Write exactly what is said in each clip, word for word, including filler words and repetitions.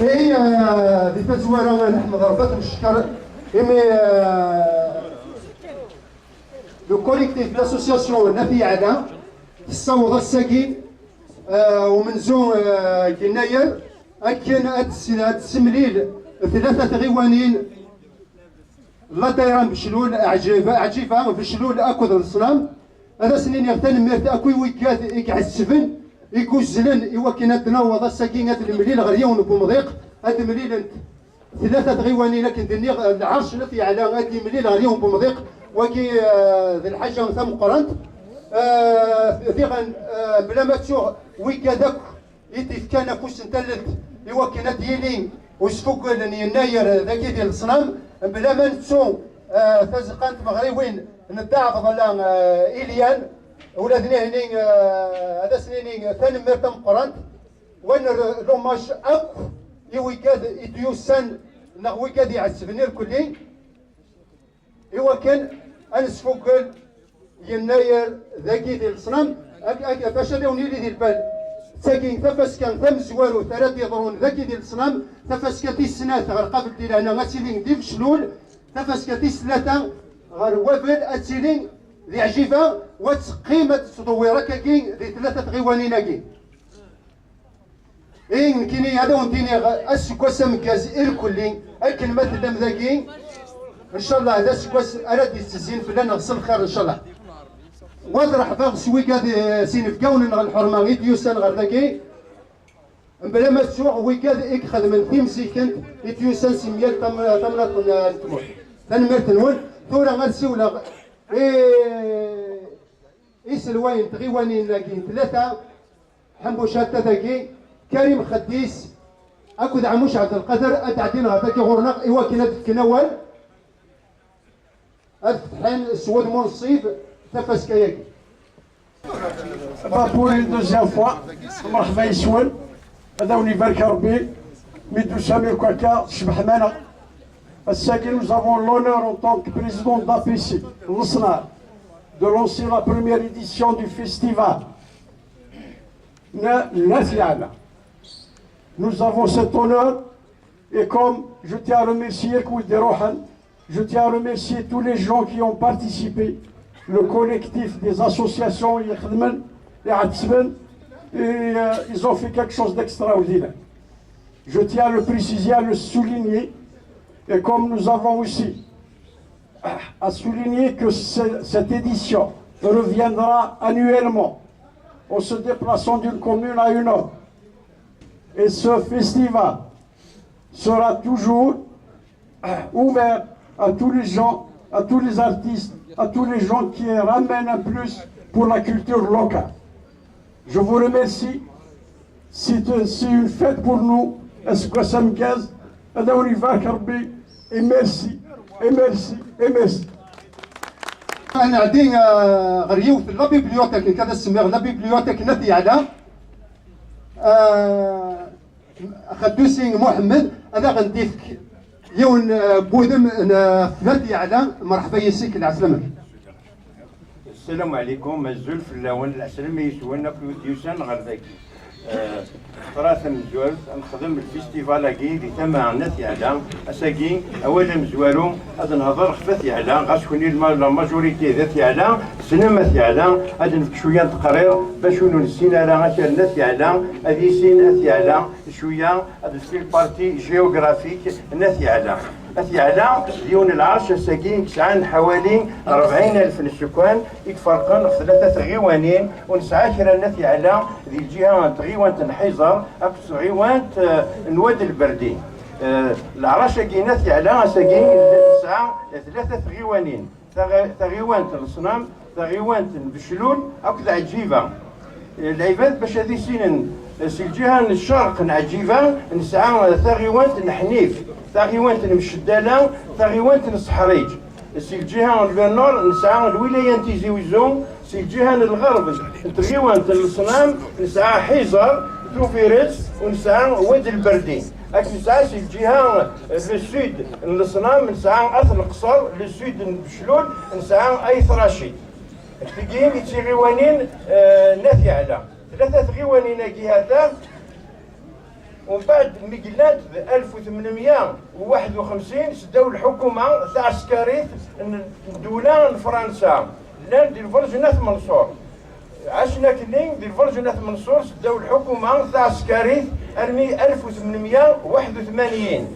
Ihi, eh, di tazwara, ad neḥmed Rebbi ad t-neckeṛ, imi, eh, le collectif, l'association n At Yeɛla tessaweḍ ass-agi, eh, umenzu, eh, n yennayer, akken ad s-, ad tessemlil tlata tɣiwanin, la dayra n Beclul, Ɛǧiba, Ɛǧiba, Beclul akked Leṣnam. Ad asen-iniɣ tanemmirt akk i wigad i iɛettben, i yuzzlen i wakken ad d-naweḍ ass-agi ad nemlil ɣer yiwen n wemḍiq, ad mlilent tlata tɣiwanin akken d-nniɣ, lɛerc n At Yeɛla ad yemlil ɣer yiwen n wemḍiq, wagi, eh, d lḥaǧa tameqqrant. Eh, diɣen, eh, bla ma ttuɣ wigad akk i d-ifkan afus n tallelt i wakken ad d-yili usfuggel n yennayer dagi di Leṣnam, mebla ma nettu, eh, tazeqqa n tmeɣriwin n Dda Ɛebḍella, eh, Ilyan, ula d nehni, eh, ad as-nini tanemmirt tameqqrant, wa nerr l'hommage akk i wigad i d-yusan neɣ wigad iɛettben irkelli. Iwakken ad nesfuggel yennayer dagi di Leṣnam, ak-, ak-, bac ad awen-yili di lbal. D tagi tafaska tamezwarut ara d-yeḍrun dagi di Leṣnam, tafaska tis snat ɣer qabel di lehna ad tili di Beclul, tafaska tis tlata ɣer Wabel ad tili di Ɛjiba, wa teqqim ad tettḍewwir akkagi di tlata tɣiwanin-agi. Ihi nekkini ad awen-d-iniɣ aseggas ameggaz irkelli, akken ma tellam dagi, ncallah d aseggas ara d-ittezzin fell-aneɣ s lxir, ncallah. Wa ad ṛeḥbeɣ s wigad, eh, s inebgawen-nneɣ n lḥerma i d-yusan ɣer dagi, mebla ma ttuɣ wigad i ixedmen timzikent i d-yusan si myal tam-, tamnaḍt n, n tmurt. Tanemmirt-nwen. Tura ad siwleɣ i iselway n tɣiwanin-agi n tlata, Ḥembuc Hatta dagi, Karim Xeddis akked Ɛmuc Ɛebdelqader ad d-ɛeddin ɣer dagi ɣur-neɣ i wakken ad fken awal, ad fetḥen s wudem unṣib tafaska-agi. Bah, pour une deuxième fois, mṛeḥba yes-wen, ad awen-ibarek Ṛebbi, mi d-tusam akk akka, tecbeḥ-aneɣ. Ass-agi, nous avons l'honneur en tant que président d'A P C, Leṣnam, de lancer la première édition du festival. Na, na Fiala. Nous avons cet honneur et comme je tiens à remercier Kouid Rohan, je tiens à remercier tous les gens qui ont participé, le collectif des associations Yekhdmen, Yatsben, et euh, ils ont fait quelque chose d'extraordinaire. Je tiens à le préciser, à le souligner, et comme nous avons aussi à souligner que ce- cette édition reviendra annuellement en se déplaçant d'une commune à une autre. Et ce festival sera toujours ouvert à tous les gens, à tous les artistes, à tous les gens qui ramènent un plus pour la culture locale. Je vous remercie. C'est un- c'est une fête pour nous. Aseggas ameggaz, ad awen-ibarek Ṛebbi. Et merci, et merci, et merci. Ad nɛeddi, euh, ɣer yiwet n la bibliothèque, nekk ad as-semmiɣ la bibliothèque n At Yeɛla. Euh, Xeddusi Muḥemmed ad aɣ-d-ifk yiwen, euh, n wudem n, euh, n At Yeɛla. Mṛeḥba yes-k, lɛeslama-k. Ssalamu ɛlikum, azul fell-awen, lɛeslama yes-wen akk wid d-yusan ɣer dagi. Eh, ṭṭra tamezwarut, ad nexdem lfistival-agi di tama n At Yeɛla. Ass-agi, awal amezwaru, ad nehḍer ɣef At Yeɛla, ɣas kuni la, la majorité d At Yeɛla, tessnem At Yeɛla, ad nefk cwiya n teqririrt, bac win ur nessin ara akal n At Yeɛla, ad yissin At Yeɛla, cwiya, ad nefk la partie géographique n At Yeɛla. At Yeɛla d yiwen n lɛerc ass-agi i yesɛan ḥawali rebɛin alef n ssukkan i iferqen ɣef tlata tɣiwanin, u nesɛa kra n At Yeɛla di lǧiha n tɣiwant n Ḥiẓer akked tɣiwant, eh, n Wad Lberdi. Eh, leɛrac-agi n At Yeɛla ass-agi nesɛa tlata tɣiwanin. Taɣ-, taɣiwant n Leṣnam, taɣiwant n Beclul akked Ɛeǧiba. Eh, lɛibad bac ad issinen, eh, si lǧiha n ccerq n Ɛeǧiba nesɛa, eh, taɣiwant n Ḥnif, taɣiwant n Mceddala, taɣiwant n Seḥriǧ. Si lǧiha n le nord nesɛa lwilaya n Tizi Wezzu, si lǧiha n lɣerb n tɣiwant n Leṣnam nesɛa Ḥiẓer, Tufiret, u nesɛa Wad Lberdi. Ak nesɛa si lǧiha, eh, le sud n Leṣnam nesɛa At Leqṣer, le sud n Beclul nesɛa Ayt Racid. Tigi i d tiɣiwanin, eh, n At Yeɛla. Tlata tɣiwanin-agi hata, Umbeɛd mi yella-d d alef u tmenmya u waḥed u xemsin seddaw lḥukuma taɛeskarit n ddula n Fransa, llan di lberǧ n At Menṣur. Ɛacen akkenni di lberǧ n At Menṣur seddaw lḥukuma taɛeskarit armi alef u tmenmya u waḥed u tmanyin.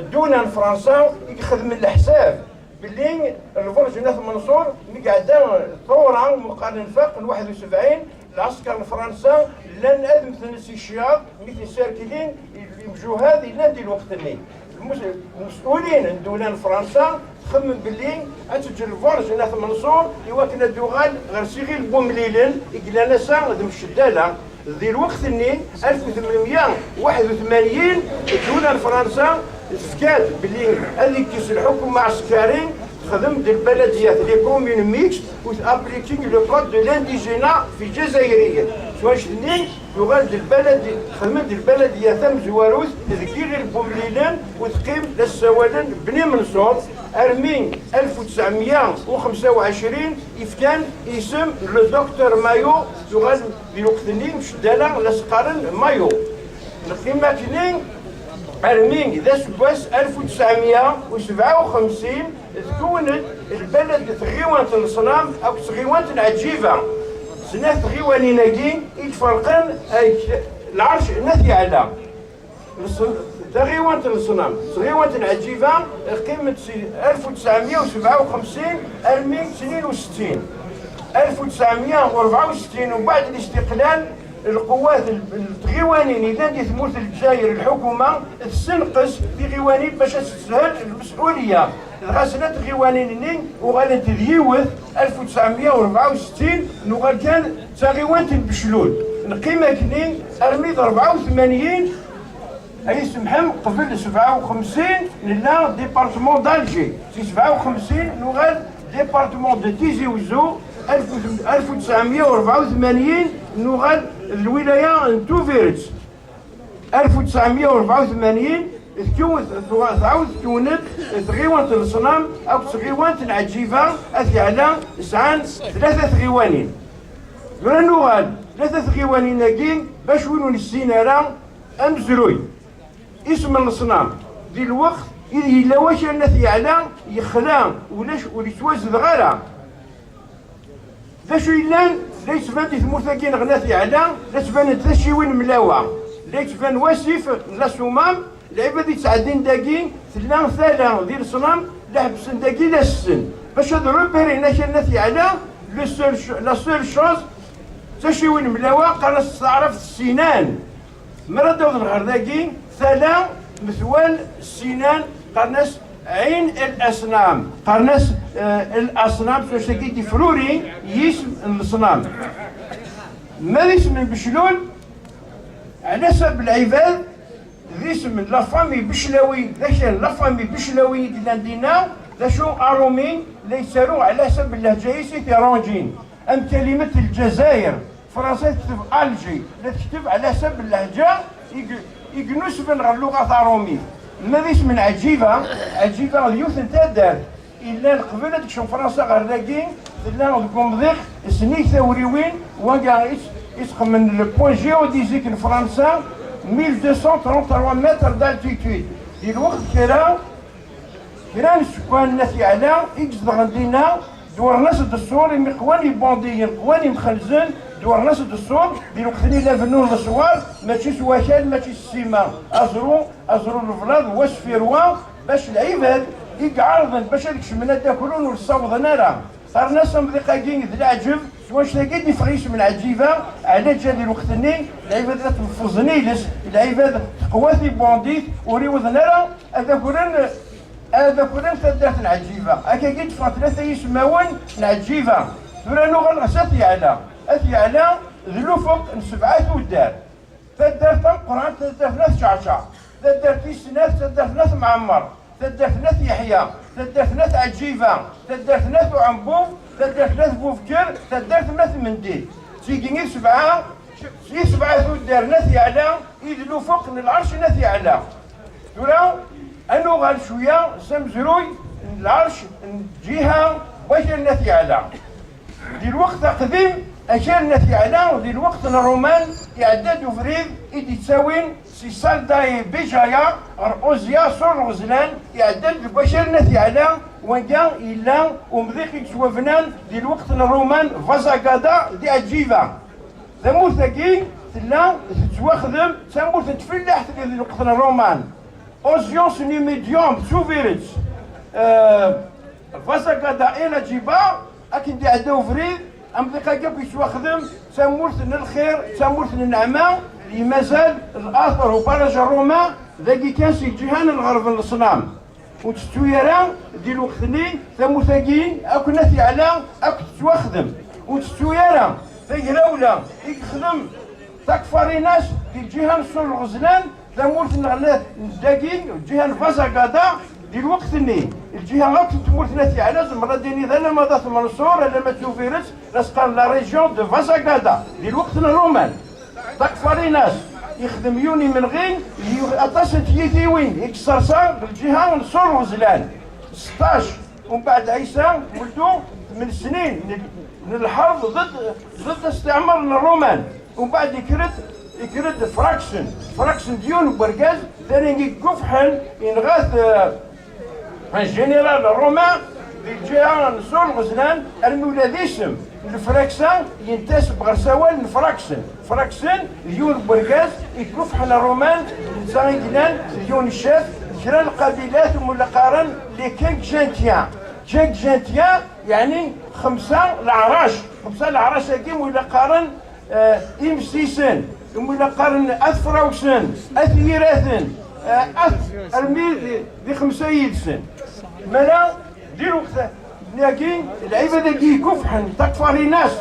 Ddula n Fransa i ixedmen leḥsab belli lberǧ n At Menṣur mi iɛedda ṭṭura meqqar nfaq n waḥed u sebɛin, lɛesker n Fransa llan ad mmten si cciyaḍ mi ten-serklen imjuhad yellan di lweqt-nni. Lmus-, lmesulin n ddula n Fransa txemmem belli ad teǧǧ lberǧ n At Menṣur i wakken ad d-tuɣal ɣer Siɣil Bumlilen i yellan ass-a d Mceddala. Di lweqt-nni, alef u tmenmya u waḥed u tmanyin, ddula n Fransa tefka-d belli ad ikkes lḥukuma ɛeskari, texdem-d lbaladiyat, les communes mixtes, u t-appliquer le code de l'indigénat fi Lezzayer. S wanect-nni, tuɣal-d lbaladi-, xedmen-d lbaladiya tamezwarut deg Iɣil Bumlilen, u teqqim la ssawalen Bni Menṣur, armi alef u tesɛemya u xemsa u ɛecrin i fkan isem le Docteur Maillot, tuɣal di lweqt-nni Mceddala la s-qqaren Maillot. Neqqim akkenni armi d aseggas alef u tesɛemya u sebɛa u xemsin, tkewn-d lbalad tɣiwant n Leṣnam akked tɣiwant n Ɛeǧǧiba. Snat tɣiwanin-agi i iferqen, eh, lɛerc n At Yeɛla. Leṣ-, taɣiwant n Leṣnam, tɣiwant n Ɛeǧǧiba, teqqim-d si alef u tesɛemya u sebɛa u xemsin armi tnin u settin. Alef u tesɛemya u rebɛa u settin, umbeɛd listiqlal, lqewwat n, n tɣiwanin yellan di tmurt n Lezzayer, lḥukuma tessenqes tiɣiwanin bac ad teshel lmes'uliya. Dɣa snat tɣiwanin-nni uɣalent d yiwet, alef u tesɛemya u rebɛa u settin, nuɣal kan d taɣiwant n Beclul. Neqqim akkenni armi d rebɛa u tmanyin, ay semḥem, qbel sebɛa u xemsin nella département d'Alger, si sebɛa u xemsin nuɣal département de Tizi Ouzou, alef u, alef u tesɛemya u rebɛa u tmanyin nuɣal d lwilaya n Tubiret. Alef u tesɛemya u rebɛa u tmanyin, tkew-, tɛawed tkewn-d tɣiwant n Leṣnam akked tɣiwant n Ɛeǧǧiba. At Yeɛla sɛan tlata tɣiwanin. Tura nuɣal, tlata tɣiwanin-agi, bac win ur nessin ara, amezruy, isem n Leṣnam, di lweqt i yella wakal n At Yeɛla yexla, ulac, ur yettwazdeɣ ara. D acu yellan? La yettban di tmurt-agi neɣ n At Yeɛla, la ttbanent tacciwin mlawa, la yettban wasif n Lasumam, lɛibad yettɛeddin dagi, tella tala di Leṣnam, la ḥebbsen dagi, la sessen. Bac ad repérin akal n At Yeɛla, le seul ch-, la seule chose, d tacciwin mlawa, qqaren-as s taɛrabt ssinan. Mi ara d-awḍen ɣer dagi, tala metwal ssinan, qqaren-as Ɛin el Asnam, qqaren-as, eh, el Asnam, s wacu-agi d-ifruri yisem n leṣnam. Ma d isem n Beclul, ɛla ḥsab lɛibad, d isem n la famille Beclawi, d akal n la famille Beclawi i yellan dinna, d acu Arumi la yettaru ɛla ḥsab n lehǧa-is i tiranǧin. Am kalimat n Lezzayer, Fransa tekteb Alger, la tekteb ɛla ḥsab n lehǧa i g-, i yennusben ɣer lluɣat aṛumit. Ma d isem n Ɛeǧǧiba, Ɛeǧǧiba d yiwet n taddart yellan qbel ad tekcem Fransa ɣer dagi, tella deg umḍiq Snig Tawriwin, wanga i s-, i s-xemmen le point géodésique n Fransa, mille deux cent trente-trois mètres d'altitude. Di lweqt kra, Kra n sekwan n At Yeɛla i izedɣen dinna, dewren-as-d ṣṣur imi qwan yibundiyen, qwan yimxenzen, dewren-as-d ṣṣur, di lweqt-nni la bennun leṣwar, mačči s wakal, mačči s ssima, aẓru, aẓru n leblaḍ, wasfirwa, bac lɛibad i iɛerḍen bac ad kecmen ad d-akrun ur ssawḍen ara. Qqaren-as amḍiq-agi d leɛǧeb, s wanect-agi i d-iffeɣ yisem n Ɛeǧǧiba, ɛlaǧa di lweqt-nni, lɛibad la tneffeẓen iles, lɛibad teqwa tibundit, ur iwḍen ara ad akren, ad akren taddart n Ɛeǧǧiba. Akkagi d-ffɣen tlata yismawen n Ɛeǧǧiba. Tura nuɣal ɣer At Yeɛla. At Yeɛla d lufeq n sebɛa tuddar. Taddart tameqqrant, taddart n At Ǧeɛǧer. Taddart tis snat, taddart n At Mɛemmer. Taddart n At Yeḥya, taddart n At Ɛeǧǧiba, taddart n At Uɛenbub, taddart n At Bubker, taddart n At Mendil. Tigi i sebɛa, i sebɛa tuddar n At Yeɛla, i d lufeq n lɛerc n At Yeɛla. Tura, ad nuɣal cwiya s amezruy n lɛerc n lǧiha n wakal n At Yeɛla. Di lweqt aqdim, Akal n At Yeɛla di lweqt n Ṛṛuman iɛedda-d ubrid i d-ittawin si Salda i Bijaya ɣer Uzya Sur Lɣezlan, iɛedda-d deg wakal n At Yeɛla, wanga yella umḍiq i yettwabnan di lweqt n Ṛṛuman, Vazagada di Ɛǧiba. Tamurt-agi tella tettwaxdem d tamurt n tfellaḥt di lweqt n Ṛṛuman. Ozions Numidium d Tubiret, eh, Vazagada i Laǧiba, akken d-iɛedda ubrid, amḍiq-agi akk yettwaxdem d tamurt n lxir, d tamurt n nneɛma, yemazal later ubaraj ṛṛuma dagi kan si lǧiha n lɣerb n leṣnam. Ur tettu ara di lweqt-nni tamurt-agi akk n At Yeɛla akk tettwaxdem. Ur tettu ara tagrawla i yexdem Takfarinas di lǧiha n Sur Lɣezlan, tamurt n dagi, lǧiha n Vazagada, di lweqt-nni, lǧiha akk n tmurt n At Yeɛla, zemreɣ ad d-iniɣ alamma d At Menṣur, alamma d Tubiret, la s-qqaren la région de Vazagada, di lweqt n Ṛṛuman. Takfarinas, yexdem yiwen imenɣi, aṭas n tyitiwin i yessersa deg lǧiha n Sur Lɣezlan. Seṭṭac, umbeɛd Ɛisa Weldu, tmen snin n, n lḥerb ḍed, ḍed astiɛmar n Ṛṛuman. Umbeɛd ikker-d, ikker-d Fraksen. Fraksen d yiwen n wergaz, d ayen i yegguffḥen, yenɣa-t, eh, un général romain di lǧiha n Sur Lɣezlan, armi ula d isem n Lfraksa yentaseb ɣer sawal n Fraksen. Fraksen d yiwen n wergaz i yegguffḥen Ṛṛuman, d netta i yellan d yiwen n ccaf d kra n lqabilat umi la qqaren les Quinquegentiens. Quinquegentiens, yeɛni xemsa leɛrac. Xemsa leɛrac-agi umi la qqaren eh, imsisen, umi la qqaren At Frawsen, At Yiraten, eh, At, armi di, di xemsa yid-sen. Mala di lweqt-agi, lɛibad-agi yekufḥen, Takfarinas,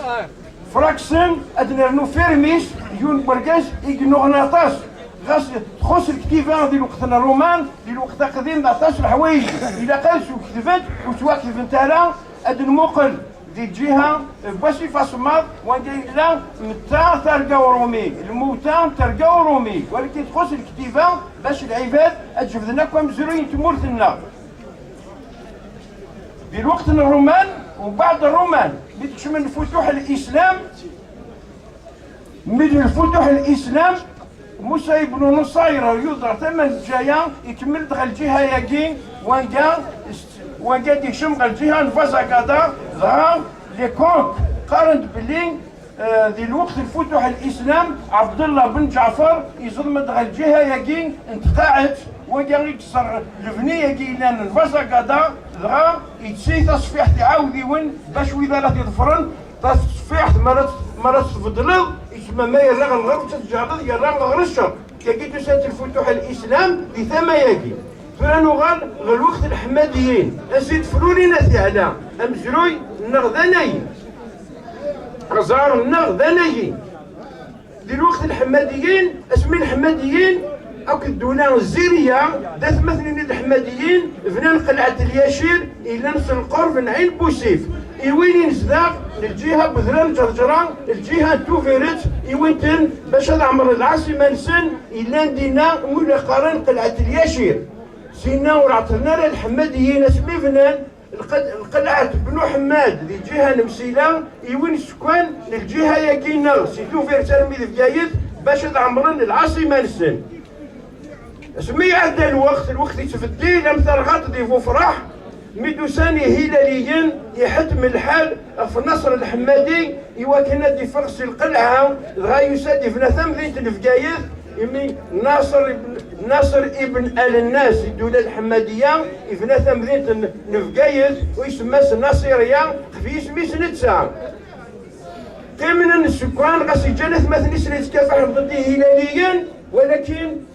Fraksen, ad nernu Firmis, yiwen n wergaz i yennuɣen aṭas. Ɣas txuṣṣ lektiba di lweqt n Ṛṛuman, di lweqt aqdim, d aṭas n leḥwayeǧ ilaq ad swektbent, ur ttwaketbent ara. Ad nmuqel di lǧiha n wasif asemmaḍ, wanda yella Metta Targa Urumi, lmewta n Targa Urumi, walakin txuṣṣ lektiba bac lɛibad ad jebden akk amezruy n tmurt-nneɣ. Di lweqt n Ṛṛuman, umbeɛd Ṛṛuman, mi d-kecmen Futuḥ Lislam, Mi d lfutuḥ n Lislam, Musa ibnu Nuṣayr yuḍer tama n Lǧaya, ikemmel-d ɣer lǧiha-yagi, wanga, wanga d-ikcem ɣer lǧiha n Vazagada, dɣa les Conques qqaren-d belli, eh, di lweqt n lfutuḥ n Lislam, Ɛebdullah ben Ǧaɛfar iẓlem-d ɣer lǧiha-yagi n tqaɛet, wanga i yeṣṣer lebni-yagi yellan n Vazagada, dɣa yetti tasfiḥt i iɛawdiwen bac wid ara t-iḍefren, Tasfiḥt, mi ara tt-, mi ara tt-tbeddleḍ, yettmama yerra ɣer lɣerb, teǧǧaḍeḍ yerra ɣer cceṛq. Yagi tusa-d lfutuḥ n Lislam di tama-yagi. Tura nuɣal ɣer lweqt n Leḥmadiyin. Ansi d-frurin At Yeɛla, amezruy-nneɣ d anagi. Aẓar-nneɣ d anagi. Di lweqt n Leḥmadiyin, asmi Leḥmadiyin akked ddula n Ziriya, d atmaten-nni n Leḥmadiyin, bnan qelɛet n Lyacir, yellan s lqerb n Ɛin Busif. I win inezdaɣ n lǧiha n wedrar n Ǧerǧra, lǧiha n Tubiret, i win ten bac ad ɛemren lɛaṣima-nsen, yellan dinna, imi la qqaren qelɛet n Lyacir. Sinna ur ɛeṭṭlen ara Leḥmadiyin asmi bnan lqed-, lqelɛet Bnu Ḥemmad di lǧiha n Msila, i win sekwan n lǧiha-yagi-nneɣ, si Tubiret armi d Bgayet, bac ad ɛemren lɛaṣima-nsen. Asmi iɛedda lweqt, lweqt yettbeddil am tarɣaṭ di Bufraḥ, mi d-usan Ihilaliyen, iḥettem lḥal ɣef Naṣer Lḥemmadi, iwakken ad d-iffeɣ si lqelɛa, dɣa yusa-d ibna tamdint n Bgayet, imi Naṣer ibn, Naṣer ibn Al-Nas, i ddula Lḥemmadiya, ibna tamdint n, n Bgayet, u isemma-s Naṣiriya, ɣef yisem-is netta. Qqimen isekwan, ɣas ǧǧan atmaten-is la yettkafaḥen ḍedd Ihilaliyen, walakin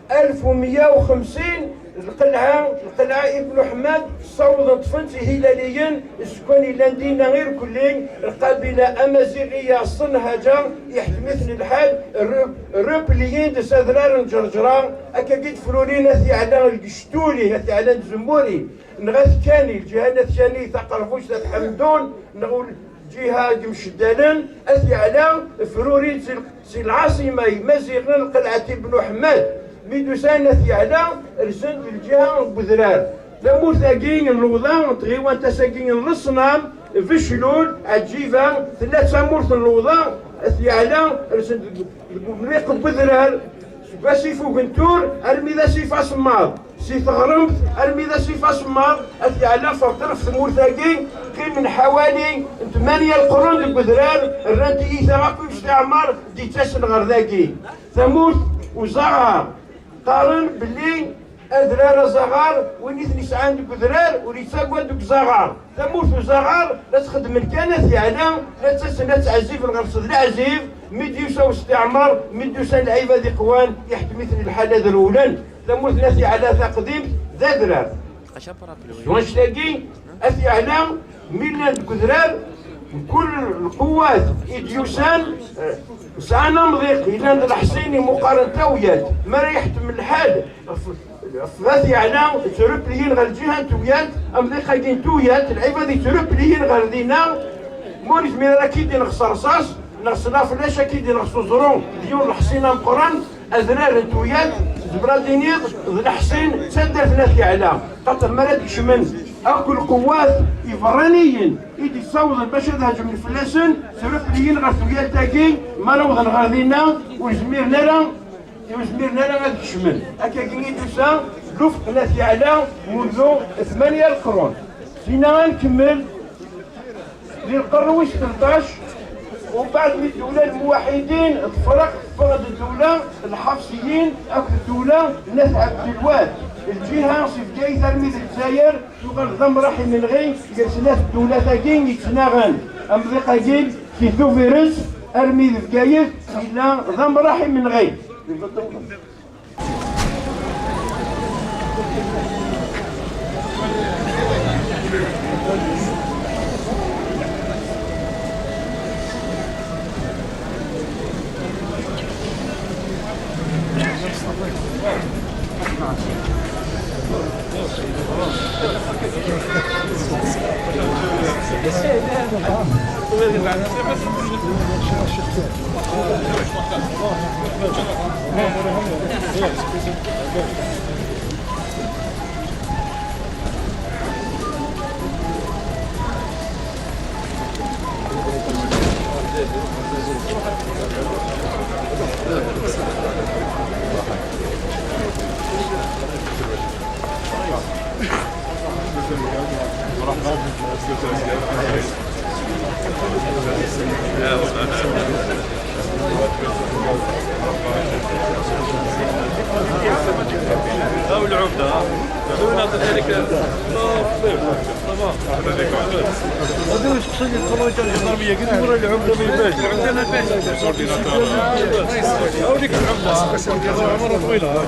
alef u meyya u xemsin, lqelɛa, lqelɛa Ibn Ḥemmad, ssawḍen ṭṭfen-tt Ihilaliyen, isekwan yellan dinna irkelli, lqabila amaziɣiya, ṣṣenhaǧa, iḥkem-iten lḥal, re-, repliyen-d s adrar n Ǧerǧra, akkagi d-frurin At Yeɛla n Lgectuli, At Yeɛla n Tzemmuri, nɣa-t Kani, lǧiha n At Kani, taqerbuct At Ḥemdun, neɣ ul-, lǧiha n Yimceddalen, At Yeɛla, frurin-d si l-, si lɛaṣima Imaziɣen, lqelɛet Ibn Ḥemmad, mi d-usan At Yeɛla, rsen-d lǧiha n wedrar. Tamurt-agi n lewḍa, n tɣiwant-as-agi n leṣnam, Beclul, Ɛǧiba, tella d tamurt n lewḍa, At Yeɛla, rsen deg, deg umliq n wedrar, seg asif ugentur armi d asif asemmaḍ, si teɣremt armi d asif asemmaḍ, At Yeɛla ferṭen ɣef tmurt-agi, qqimen ḥawali n tmanya leqrun deg wedrar, rran tiyita akk i usteɛmar d-ittasen ɣer dagi. Tamurt uzaɣar, qqaren belli adrar azaɣar, win i ten-isɛan deg udrar ur yettagad deg uzaɣar. Tamurt uzaɣar la ttxeddmen kan At Yeɛla, la ttasen ad ttɛezziben ɣer-s d leɛzib, mi d-yusa usteɛmar, mi d-usan lɛibad iqwan, iḥkem-iten lḥal ad rewlen. Tamurt n At Yeɛla taqdimt d adrar. S wanect-agi, At Yeɛla, mi llan deg udrar, mkul lqewwat i d-yusan, eh, sɛan amḍiq yellan d leḥṣin imuqaren tawya-d. Mi ara yeḥtem lḥal ɣef, ɣef At Yeɛla, ttrupliyin ɣer lǧiha n tuyat, amḍiq-agi n tuyat, lɛibad yettrupliyin ɣer dinna, ma ur nezmir ara ad k-id-ineɣ s rṣaṣ, neɣ s laflac ad k-id-ineɣ s uẓru, d yiwen leḥṣin ameqqran, adrar n tuyat, tezmer ad d-tiniḍ d leḥṣin d taddart n At Yeɛla. Xaṭer mi ara d-kecmen akk lqewwat iberraniyen i d-yessawḍen bac ad hejmen fell-asen, ttrupliyin ɣer tuyat-agi, mi ara awḍen ɣer dinna, ur zmiren ara, ur zmiren ara ad kecmen. Akkagi i d-tusa lufeq n At Yeɛla mundu tmanya leqrun. Dinna ad nkemmel di lqern wis tleṭṭac, umbeɛd mi ddula n lmuwaḥidin tefreq, teffeɣ-d ddula n lḥafṣiyin akked ddula n At Ɛebdelwad. Lǧiha si Bgayet armi d Lezzayer tuɣal d amraḥ imenɣi gar snat ddula-agi yettnaɣen. Amḍiq-agi si Tubiret armi d Bgayet yella d amraḥ imenɣi. هاو العمدة، ها. خذونا ذلك. الله يحفظك. هذا واش قصدي الكروية الجدرمية؟ قلت ورا العمدة ما يبانش. عندنا البيت. هاوليك العمدة. عمرها طويلة.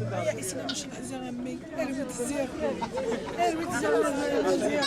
يا إسلام، شنو زعما؟ أروي تزيغ. أروي تزيغ، أروي تزيغ.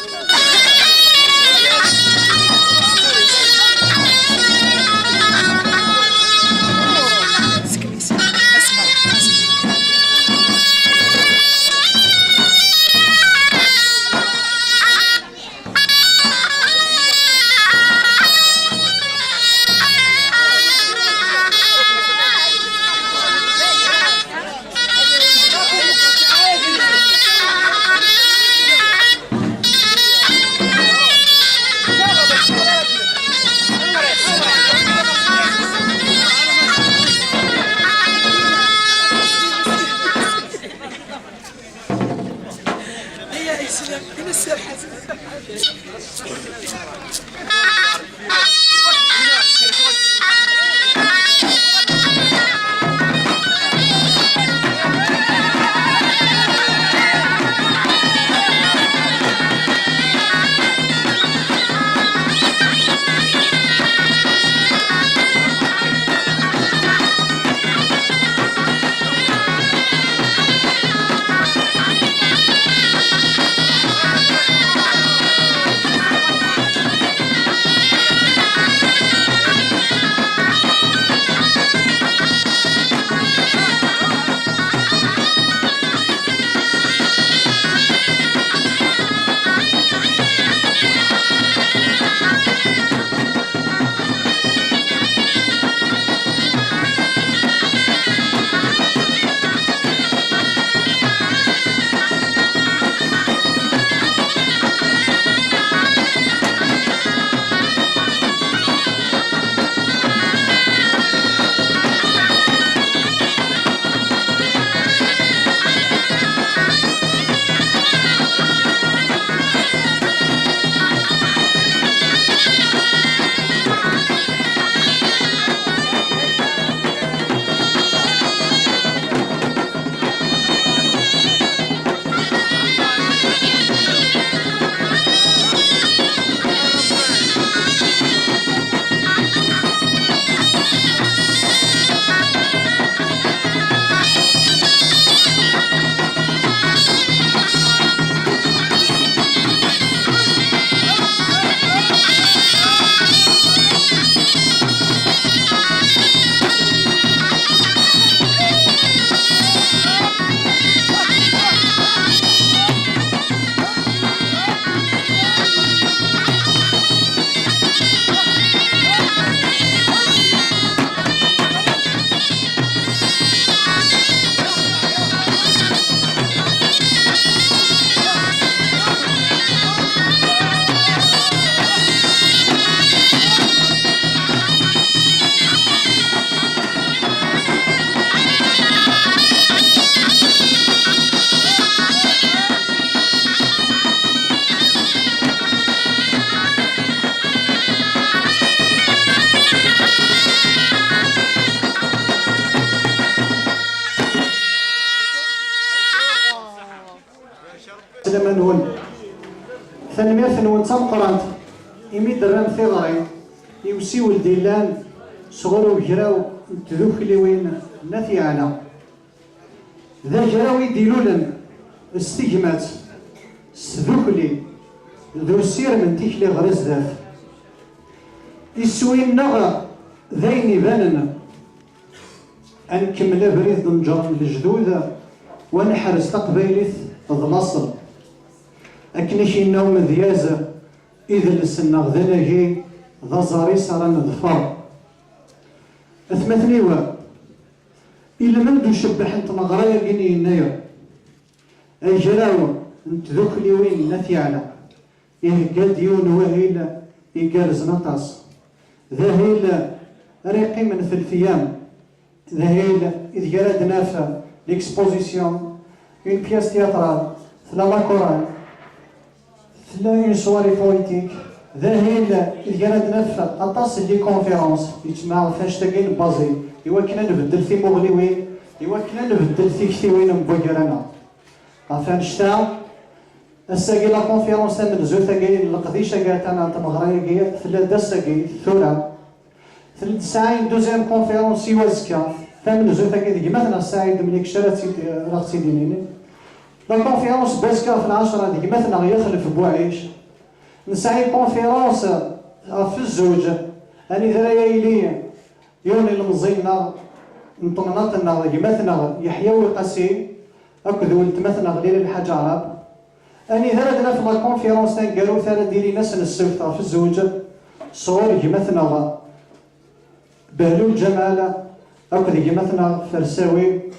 Sslam-nwen. Tanemmirt-nwen d tameqqrant imi d-terram tiɣri i usiwel d-illan sɣur ugraw n tdukliwin n At Yeɛla. D agraw i d-ilulen s tegmat, s tdukli, d usirem n tikli ɣer zdat. Iswi-nneɣ d ayen ibanen. Ad nkemmel abrid d-neǧren lejdud, u ad neḥrez taqbaylit d laṣel. Akken i k-yenna umedyaz, idles-nneɣ d anagi, d aẓar-is ara neḍfer. Atmaten-iw, ilmend ucebbeḥ n tmeɣra-agi n yennayer, agraw n tdukliwin n At Yeɛla, ihegga-d yiwen n wahil igerrzen aṭas. D ahil ara yeqqimen f lfiyam. D ahil ideg ara d-naf l'exposition, une pièce théâtrale, tella la chorale, tella une soirée poétique. D ahil ideg ara d-naf aṭas n les conférences, yettmeɛ ɣef annect-agi n Bazil, i wakken ad nbeddel timuɣliwin, i wakken ad nbeddel tiktiwin n waggar-a-nneɣ. Ɣef annect-a, ass-agi la conférence tamenzut-agi n leqdic-agi atan n tmeɣra-agi tella-d ass-agi tura. Tella tesɛa une deuxième conférence i wazekka, Tamenzut-agi d gma-tneɣ Saɛid Mlikec ara ɣ-tt-id-inin. La conférence n wazekka ɣef lɛecṛa d gma-tneɣ Yaxlef Buɛic. Nesɛa une conférence ɣef zzuǧ, anida ara yili yiwen ilemẓi-nneɣ n temnaḍt-nneɣ d gma-tneɣ Yeḥya Uqasi akked weltma-tneɣ Lila Lḥaǧ Aɛrab. Anida ara d-naf la conférence taneggarut ara d-ilin ass n ssebt ɣef zzuǧ sɣur gma-tneɣ Behlul Ǧamal akked gma-tneɣ Fersawi,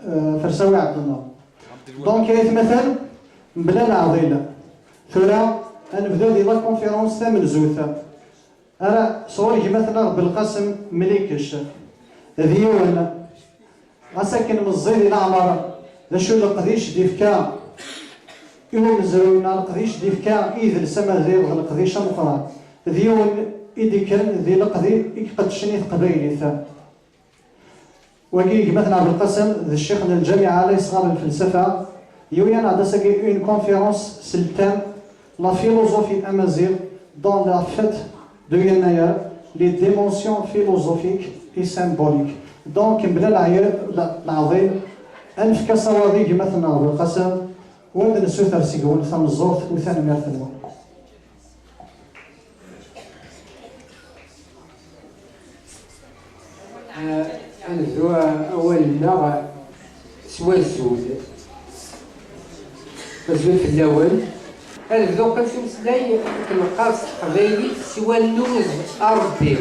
eh, Fersawi Ɛebdellah. Donc, ay atmaten, mebla leɛḍil, tura ad nebdu di la conférence tamenzut. Ara sɣur gma-tneɣ Belqasem Mlikec, d yiwen, ɣas akken meẓẓi di leɛmer, d acu leqdic d-ifka i umezruy neɣ leqdic d-ifka i yidles amaziɣ d leqdic ameqqran, d yiwen i d-ikkren di leqdi i iqeddcen i teqbaylit. Wagi gma-tneɣ Belqasem d ccix n lǧamiɛa la yesɣar lfelsafa, yuyan-aɣ-d ass-agi une conférence s le thème la philosophie amaziɣ dans la fête de Yennayer, les dimensions philosophiques et symboliques. Donc, mebla leɛḍil, ad nefk asawaḍ i gma-tneɣ Belqasem, u ad nessuter seg-wen tameẓẓuɣt u tanemmirt-nwen. Ad nebdu awal-nneɣ s wazul. Azul fell-awen. Ad nebdu kan s umeslay akken neqqar s teqbaylit s wannuz a Ṛebbi.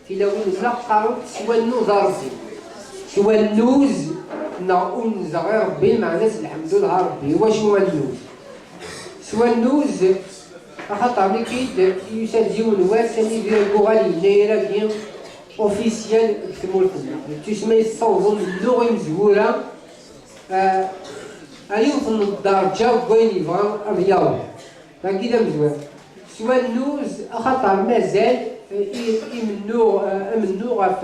Tilawin-nneɣ qqarent s wannuz a Ṛebbi. S wannuz neɣ unzeɣ i Ṛebbi, meɛna-s lḥemdullah a Ṛebbi. Iwacu wannuz? S wannuz, axaṭer nekki-d yusa-d yiwen wass anida yuɣal yennayer-agi officiel deg tmurt-nneɣ. D tusma yessawḍen nnuɣ imezwura ar yiwet n dderǧa deg wayen yebɣa ad yaweḍ. Dagi d amezwar. S wannuz, axaṭer mazal imennuɣ, amennuɣ ɣef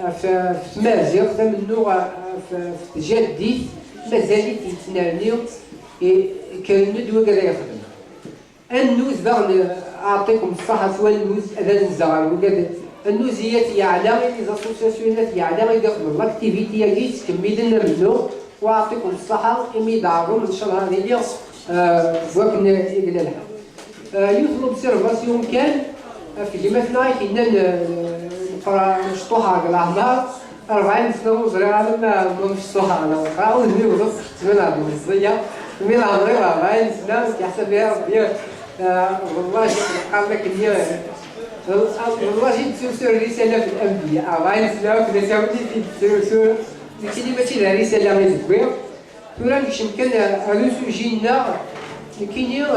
ɣef tmaziɣt, amennuɣ ɣef tjaddit, mazal-it yettnerni, kkren-d wigad ay ixedmen. Annuz daɣen, aɛṭikum ṣṣaḥa s wannuz, ad anzeɣ ɣer wigad. Annuz i at yeɛla, i les associations n at yeɛla i d-ixedmen l'activité-agi, ttkemmilen amennuɣ, u aɛṭikum ṣṣaḥa imi d-ɛerḍem, ncallah ad iliɣ deg wakken i yella lḥal. Yiwet n l'observation kan ɣef gma-tneɣ i k-yennan neqra mecṭuḥeɣ deg leɛmer, rebɛin sna ur ẓriɣ ara ma ma mecṭuḥeɣ neɣ meqqreɣ, udem-iw d ttmaleɣ-d meẓẓiyeɣ, mi leɛmer-iw rebɛin sna, nekk yeḥsab-iyi Rebbi, wallahi qqaren akken-nni, wallahi d-tusu rrisala fi l'anbiya, rebɛin sna akk d asawen i t-id-ttrusun, nekkini mačči d rrisala i d-wwiɣ. Tura nekcem kan ar usuji-nneɣ, nekkini d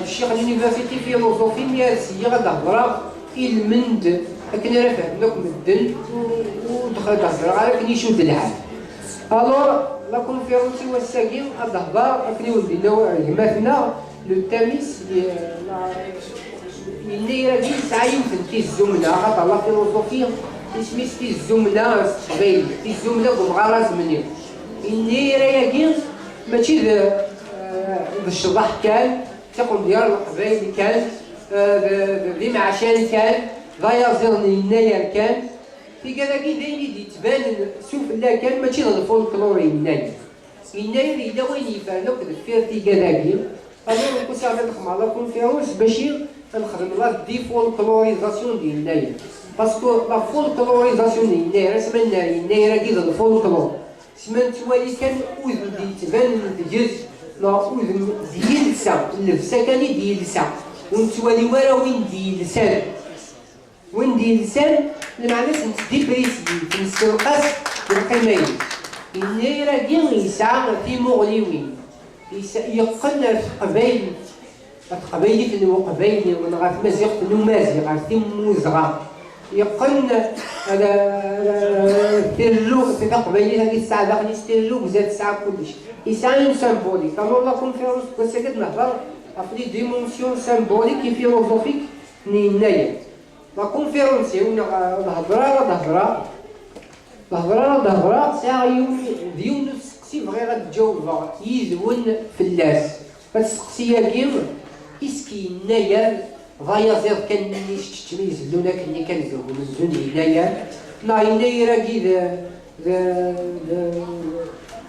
ccix n l'université philosophie, mi ara sliɣ ad d-hedreɣ i lmend akken ara fehmen akk medden, ur d-hedreɣ ara akken icudd lḥal. Alors, la conférence i wass-agi ad d-tehder akken i wen-d-yenna gma-tneɣ, le thème-is, Yennayer-agi yesɛa yiwet n tizzumna, axaṭer la philosophie isem-is tizzumna s teqbaylit, tizzumna deg umɣar azemni. Yennayer-agi mačči d, d ccḍeḥ kan, d tiqendyar n leqbayel kan, d, d, d imeɛcan kan, d ayaẓiḍ n yennayer kan. Tigad-agi d ayen i d-yettbanen s ufella kan, mačči d lfolklur yennayer. Yennayer yella wayen yefren akk deffir tigad-agi, alors nekk usiɣ-d ad xedmeɣ la conférence bac ad nexdem la défolklorisation d yennayer. Parce que la folklorisation d yennayer, asma nenna yennayer-agi d lfolklor, asma nettwali kan udem d-yettbanen deg-s, neɣ udem d yilsa, llebsa kan i d yilsa, ur nettwali ara win d yilsan. Win d-yelsan, lmeɛna-s nettdiprisi-t, nessenqas deg lqima-ines. Yennayer-agi yesɛa timuɣliwin, yeqqen ar teqbaylit, ar teqbaylit n uqbayli neɣ ar tmaziɣt n umaziɣ, ar timmuzɣa. Yeqqen ar tirrugza, taqbaylit-agi tesɛa daxel-is tirrugza, tesɛa kullec. Yesɛa une symbolique. Alors la conférence n wass-agi ad nehder ɣef les dimensions symboliques et philosophiques n yennayer. La conférence-iw neɣ lhedra ara d-hedreɣ, lhedra ara d-hedreɣ, sɛiɣ yiwen d yiwen n usteqsi bɣiɣ ad d-ǧawbeɣ yid-wen fell-as. Asteqsi-agi, iski yennayer d ayaẓiḍ kan nni s teččem izellun akken-nni kan deg umenzu n yennayer? Neɣ yennayer-agi d d d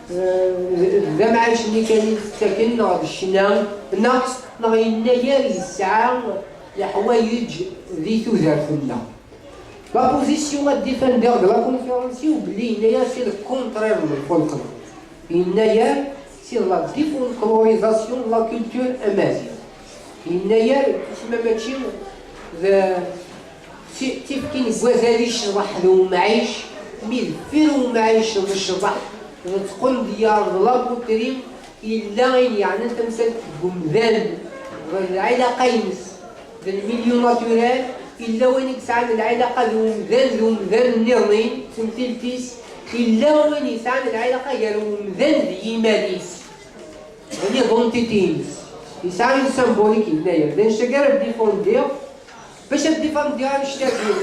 d d amɛic-nni kan i d-ttaken, neɣ d ccna, neɣ neɣ yennayer yesɛa leḥwayeǧ di tudert-nneɣ. La position ad défendiɣ deg la conférence-iw belli yennayer c'est le contraire n lfolklore. Yennayer c'est la défolklorisation de la culture amazigh. Yennayer tusma mačči d ti- tifkin n wazal icḍeḥ d umɛic, mi deffir umɛic d ccḍeḥ d tqendyar d la poterie, yella ayen yeɛnan tamsalt deg umdan d lɛilaqa-ines d lmilyu naturel, yella wayen i yesɛan lɛilaqa d umdan d umdan nniḍen, d temtilt-is, yella wayen yesɛan lɛilaqa gar umdan d yiman-is d l'identité-ines. Yesɛa une symbolique yennayer. D annect-agi ara d-ifundiɣ. Bac ad d-ifundiɣ annect-agi,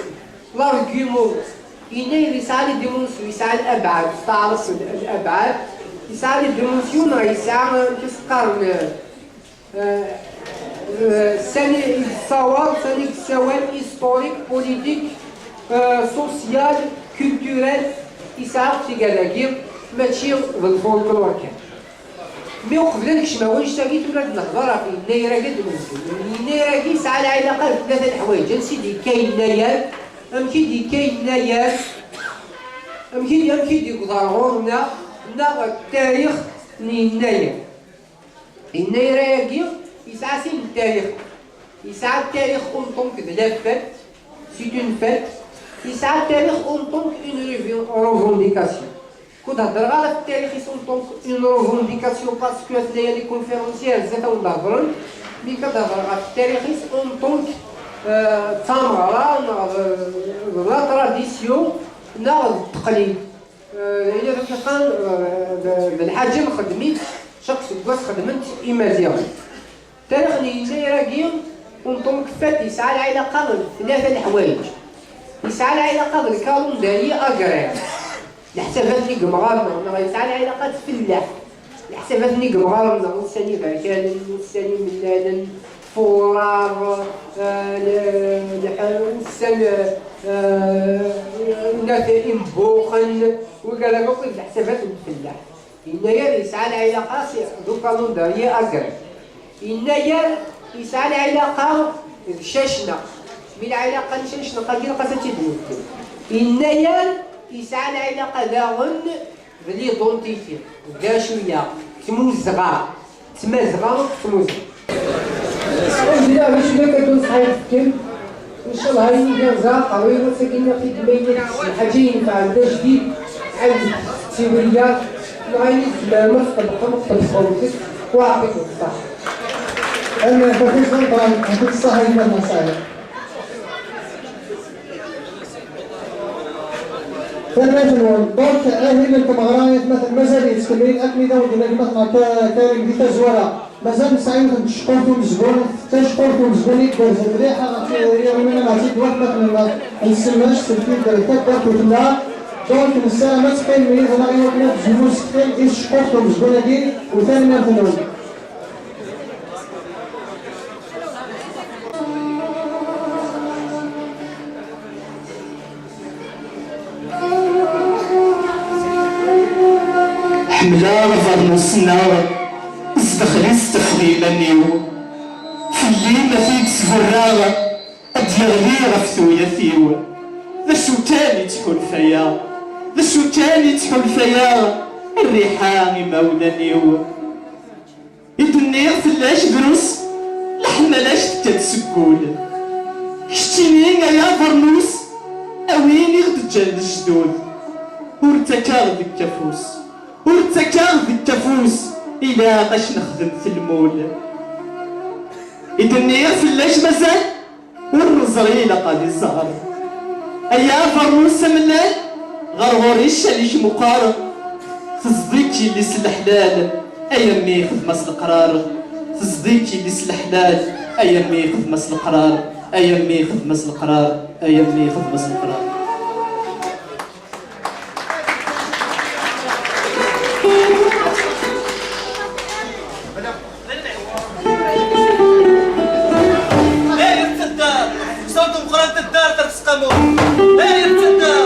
l'argument, yennayer yesɛa les dimensions, yesɛa l'abɛad, s taɛrabt l'abɛad, yesɛa les dimensions, neɣ yesɛa, amek i s-qqaren, euh, euh, sani i yessawaḍ, sani i yessawal, historique, politique, euh, social, culturel, yesɛa tigad-agi, mačči d lfolklore kan. Mi uqbel ad nekcem ɣer wannect-agi, tura ad nehder ɣef yennayer-agi ad d-nezgel. Yennayer-agi yesɛa lɛilaqa d tlata leḥwayeǧ. Ansi d-yekka yennayer? Amek i d-yekka yennayer? Amek i d- amek i d-yewweḍ ɣer ɣur-neɣ? Neɣ tarix n yennayer? Yennayer-agi yesɛa sin n tarix. Yesɛa tarix en tant que de la fête, c'est une fête. Yesɛa tarix en tant qu'une revi- revendication. Kud hedreɣ ara ɣef tarix-is en tant qu'une revendication, parce que at layali conférencière zdat awen d-hedren, mi kad hedreɣ ɣef tarix-is en tant que, euh, d tameɣra neɣ d d la tradition neɣ d tteqlid. Euh, d ayen ad yeqqan, euh, d d lḥaǧa nxeddem-itt, chaque seg wass xeddmen-tt imaziɣen. Tarix n yennayer-agi, en tant que fête, yesɛa lɛilaqa d tlata leḥwayeǧ. Yesɛa lɛilaqa d lkalendari agraire, leḥsabat n yigemɣaren, neɣ yesɛa lɛilaqa d tfellaḥt, leḥsabat n yigemɣaren, neɣ ussan iberkanen, ussan imellalen, furar, eh, le- le- ussan, eh, nat imbuxen, wigad akk d leḥsabat n tfellaḥt. Yennayer yesɛa lɛilaqa s- d ukalendari agraire. Yennayer yesɛa lɛilaqa d ccacna. Mi lɛilaqa n ccacna agi ilaq ad tt-id-nefk. Yennayer yesɛa lɛilaqa daɣen d l'identité. D acu ya? Tmuzɣa. Tmazɣa d tmuzɣa. Alhamdulillah, d acu akka kan ṣṣḥa i tefkem? Ncallah ayen i yerza aqerruy-iw ass-agi nniɣ-t-id ma yella lḥaǧa yenfɛen d ajdid, ɛawdet tiwriya, neɣ ayen i tzemrem ad tṭebbqem, tṭebbqem-t, wa ɛṭikum ṣṣeḥ. Am Fakus Lamṭan, ɛṭik ṣṣeḥ a gma Nnaṣer. Tanemmirt-nwen. Donc, ahil n tmeɣra, atmaten, mazal yettkemmil, akken i d awen-d-yenna gma-tneɣ Ka- Karim di tazwara. Mazal nesɛa yiwet n tceqqurt umezgun, d taceqqurt umezgun i igerrzen mliḥ ɣef yiɣimi neɣ ɣef tiddewt n watmaten-nneɣ n Semmac, teldi-d taddart i tella. Donc, nessaram ad teqqimem yid-neɣ i wakken ad d-tezmumem s teqqim i tceqqurt umezgun-agi, u tanemmirt-nwen. Ḥemmleɣ abernus-nneɣ, zdaxel-is ttafeɣ iman-iw. Fell-i ma t-id-sburreɣ, ad d-yeɣli ɣef tuyat-iw. D acu kan i ttḥulfayeɣ, d acu kan i ttḥulfayeɣ, rriḥa imawlan-iw. I d-nniɣ fell-ak drus, leḥmala-k tekka-d seg wul. Keččini ay abernus, a win i ɣ-d-ǧǧan lejdud. Ur ttakeɣ deg afus, ur ttakeɣ deg afus, ilaq ad k-nexdem telmul. I d-nniɣ fell-ak mazal, ur neẓri ilaq ad iẓer. Ay abernus amellal, ɣer ɣur-i ccan-ik meqqer. Teẓḍi-k yelli-s n leḥlal, ay a mmi xdem-as leqrar. Teẓḍi-k yelli-s n leḥlal, ay a mmi xdem-as leqrar. Ay a mmi xdem-as leqrar, ay a mmi xdem-as leqrar. Dayen teddar, ṣṣut umeqqran teddar, terfes qamut. Dayen teddar.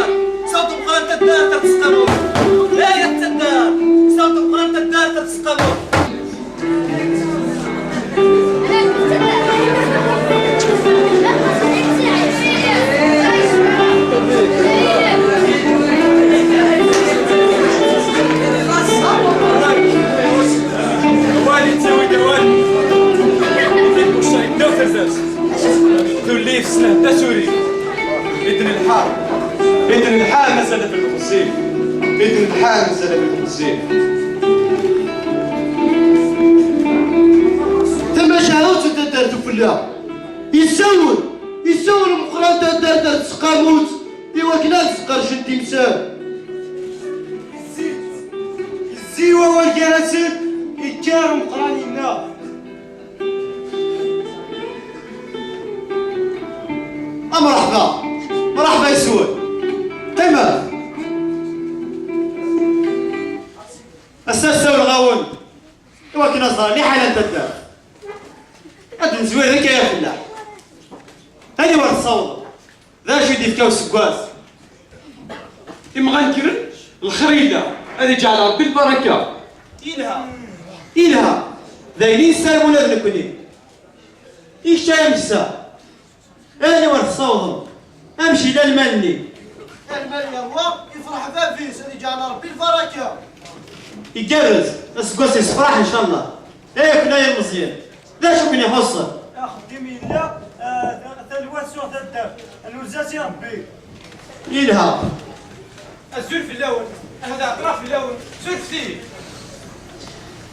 Tuli tessnehda Suri. Iten lḥal. Iten lḥal mazal fi lqezzif. Iten lḥal mazal fi lqezzif. Tamacahut n taddart Ufella. Yessawel, yessawel Meqqran taddart ar tseqqamut i wakken ad sqercen timsal. Yezzi wawal gar-asen, ikker Meqqran yenna. A mṛeḥba, mṛeḥba yes-wen. Qqimet. Ass-a ssawleɣ-awen i wakken ad ẓren liḥala n taddart. Ad d-nezwir akka ya fell-aɣ. Aniwer tessawḍem? D acu i d-yefka useggas? Imɣan kkren, lxir yella, ad iǧɛel Ṛebbi lbaraka. Ilha. Ilha. D ayen i nessarem ula d nekkni. I kečč ay ameksa? Aniwer tessawḍem? Amek yella lmal-nni? Lmal yerwa, ifreḥ bab-is, ad iǧɛel Ṛebbi lbaraka. Igerrez, aseggas yessefraḥ, ncallah. Ay akken ay imeẓyen, d acu ken-ixuṣṣen? Axeddim yella, ah, ta-, talwat suɣ taddart, nurez-as i Ṛebbi. Yelha. Azul fell-awen, ad ɛeṭṭleɣ fell-awen, surfet-iyi.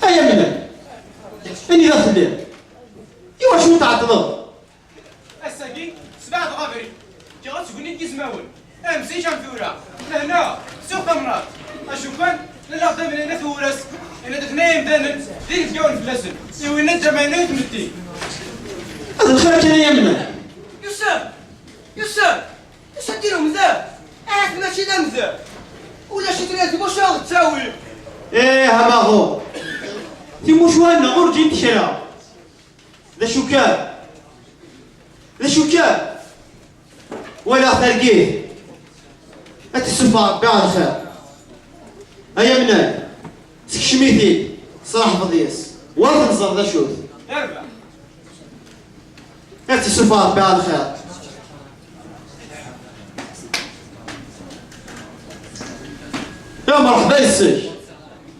Ay amdan, anida telliḍ? Iwacu tɛeṭṭleḍ? Ass-agi, sbeɛdeɣ abrid, ǧǧiɣ-tt deg unnig izmawen. Am zik am tura, lehna, suq tamnaḍt. Acu kan, lalla d amnay n at Wuras, yenna-d aten ay imdanen, d inebgawen fell-asen, i winna d tamaynut n tmetti. Ad lxir kan ay amnay. Yusef! Yusef! Yusef, diri umdan! Ahat mačči d amdan! Ulac-iten ar tmucuha ad ttawi! Ih, a maɣu! Timucuha-nneɣ ur ǧǧint kra! D acu kan? D acu kan? Walaɣ targit. Ad tessufeɣ Ṛebbi ɣer lxir. Ay amnay, sekcem-it-id, sraḥbeḍ yes. War tenẓer d acu-t. Ad tessufeɣ Ṛebbi ɣer lxir. Ya mṛeḥba yes-k.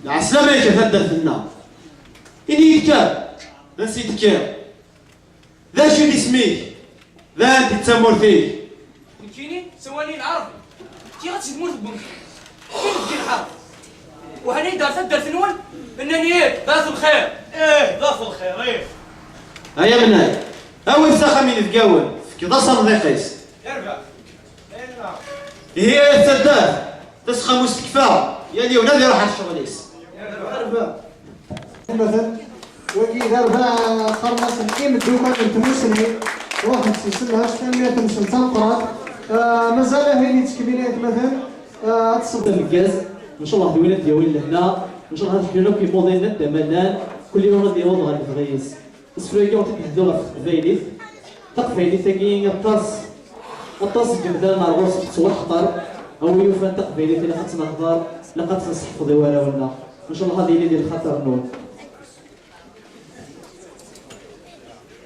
Lɛeslama-k a taddart-nneɣ. Ini-yi-d kan, d ansi d-tekkiḍ? D acu i d isem-ik? D anta i d tamurt-ik? Nekkini, ssawalen-iyi Lɛerbi. Kkiɣ-d si tmurt n Wemxi. Kkiɣ-d di lḥerb. Uhan-iyi-d ɣer taddart-nwen, nnan-iyi-d, d at lxir. Ih, d at lxir, ih. Ay amnay, awi-t s axxam inebgawen, tefkiḍ-as amḍiq-is. Yerbeḥ. Ihi, ay taddart, taseqqamust tekfa, yal yiwen ad iruḥ ar ccɣel-is. Atmaten, wagi d arbaɛ qqaren-asen imeddukal n tmussni, ruḥen-d si Semhas, tanemmirt-nsen d tameqqrant. Ah, mazal ahin yettkemmil ay atmaten, ah, ad tṣebbem. Ameggaz, ncallah d win ad d-yawin lehna, ncallah ad ḥlun akk imuḍinen n ddama llan, kul yiwen ad yaweḍ ɣer lebɣi-is. Asefru-agi ur t-id-hedduɣ ɣef teqbaylit. Taqbaylit-agi aṭas, aṭas n yemdanen ar ɣur-s tettwaḥqer. A wi yufan taqbaylit ilaq ad tt-nehder, ilaq ad tt-nesseḥfeḍ i warraw-nneɣ. Ncallah ad yili di lxaṭer-nwen.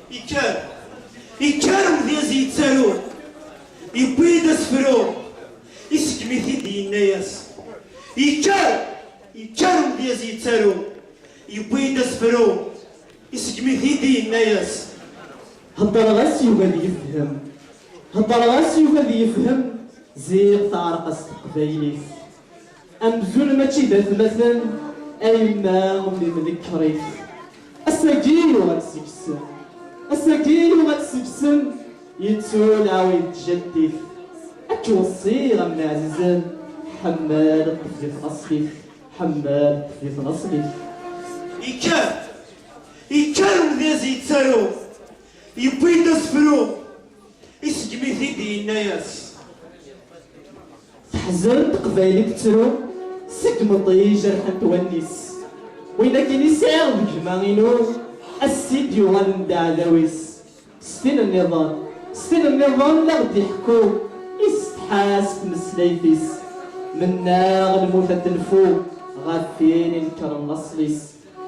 Ikker, ikker umedyaz yettaru, yewwi-d asefru, iseggem-it-id yenna-yas. Ikker, ikker umedyaz yettaru, yewwi-d asefru, iseggem-it-id yenna-yas. Heddreɣ-as yugi ad yefhem. Heddreɣ-as yugi ad yefhem. Ziɣ teɛreq-as teqbaylit. Amzun mačči d atmaten, a yemma mmi mnekkerit. Ass-agi yuɣal seg-sen. Ass-agi yuɣal seg-sen. Yettu lɛawid n tjaddit. Ad k-weṣṣiɣ a mmi ɛzizen. Ḥemmel ṭṭef di tnaṣlit. Ḥemmel ṭṭef di tnaṣlit. Ikker, ikker umedyaz yettaru, yewwi-d asefru, iseggem-it-id yenna-yas. Teḥzen teqbaylit tettru, seg meṭṭi jerḥent wallen-is. Win akken i sɛiɣ d gma-inu, ass i d-yuɣalen d aɛdaw-is. S tin nniḍen, s tin nniḍen la ɣ-d-iḥekku, isetḥa s tmeslayt-is. Mennaɣ lmut ad tenfu ɣef win inekkren laṣel-is.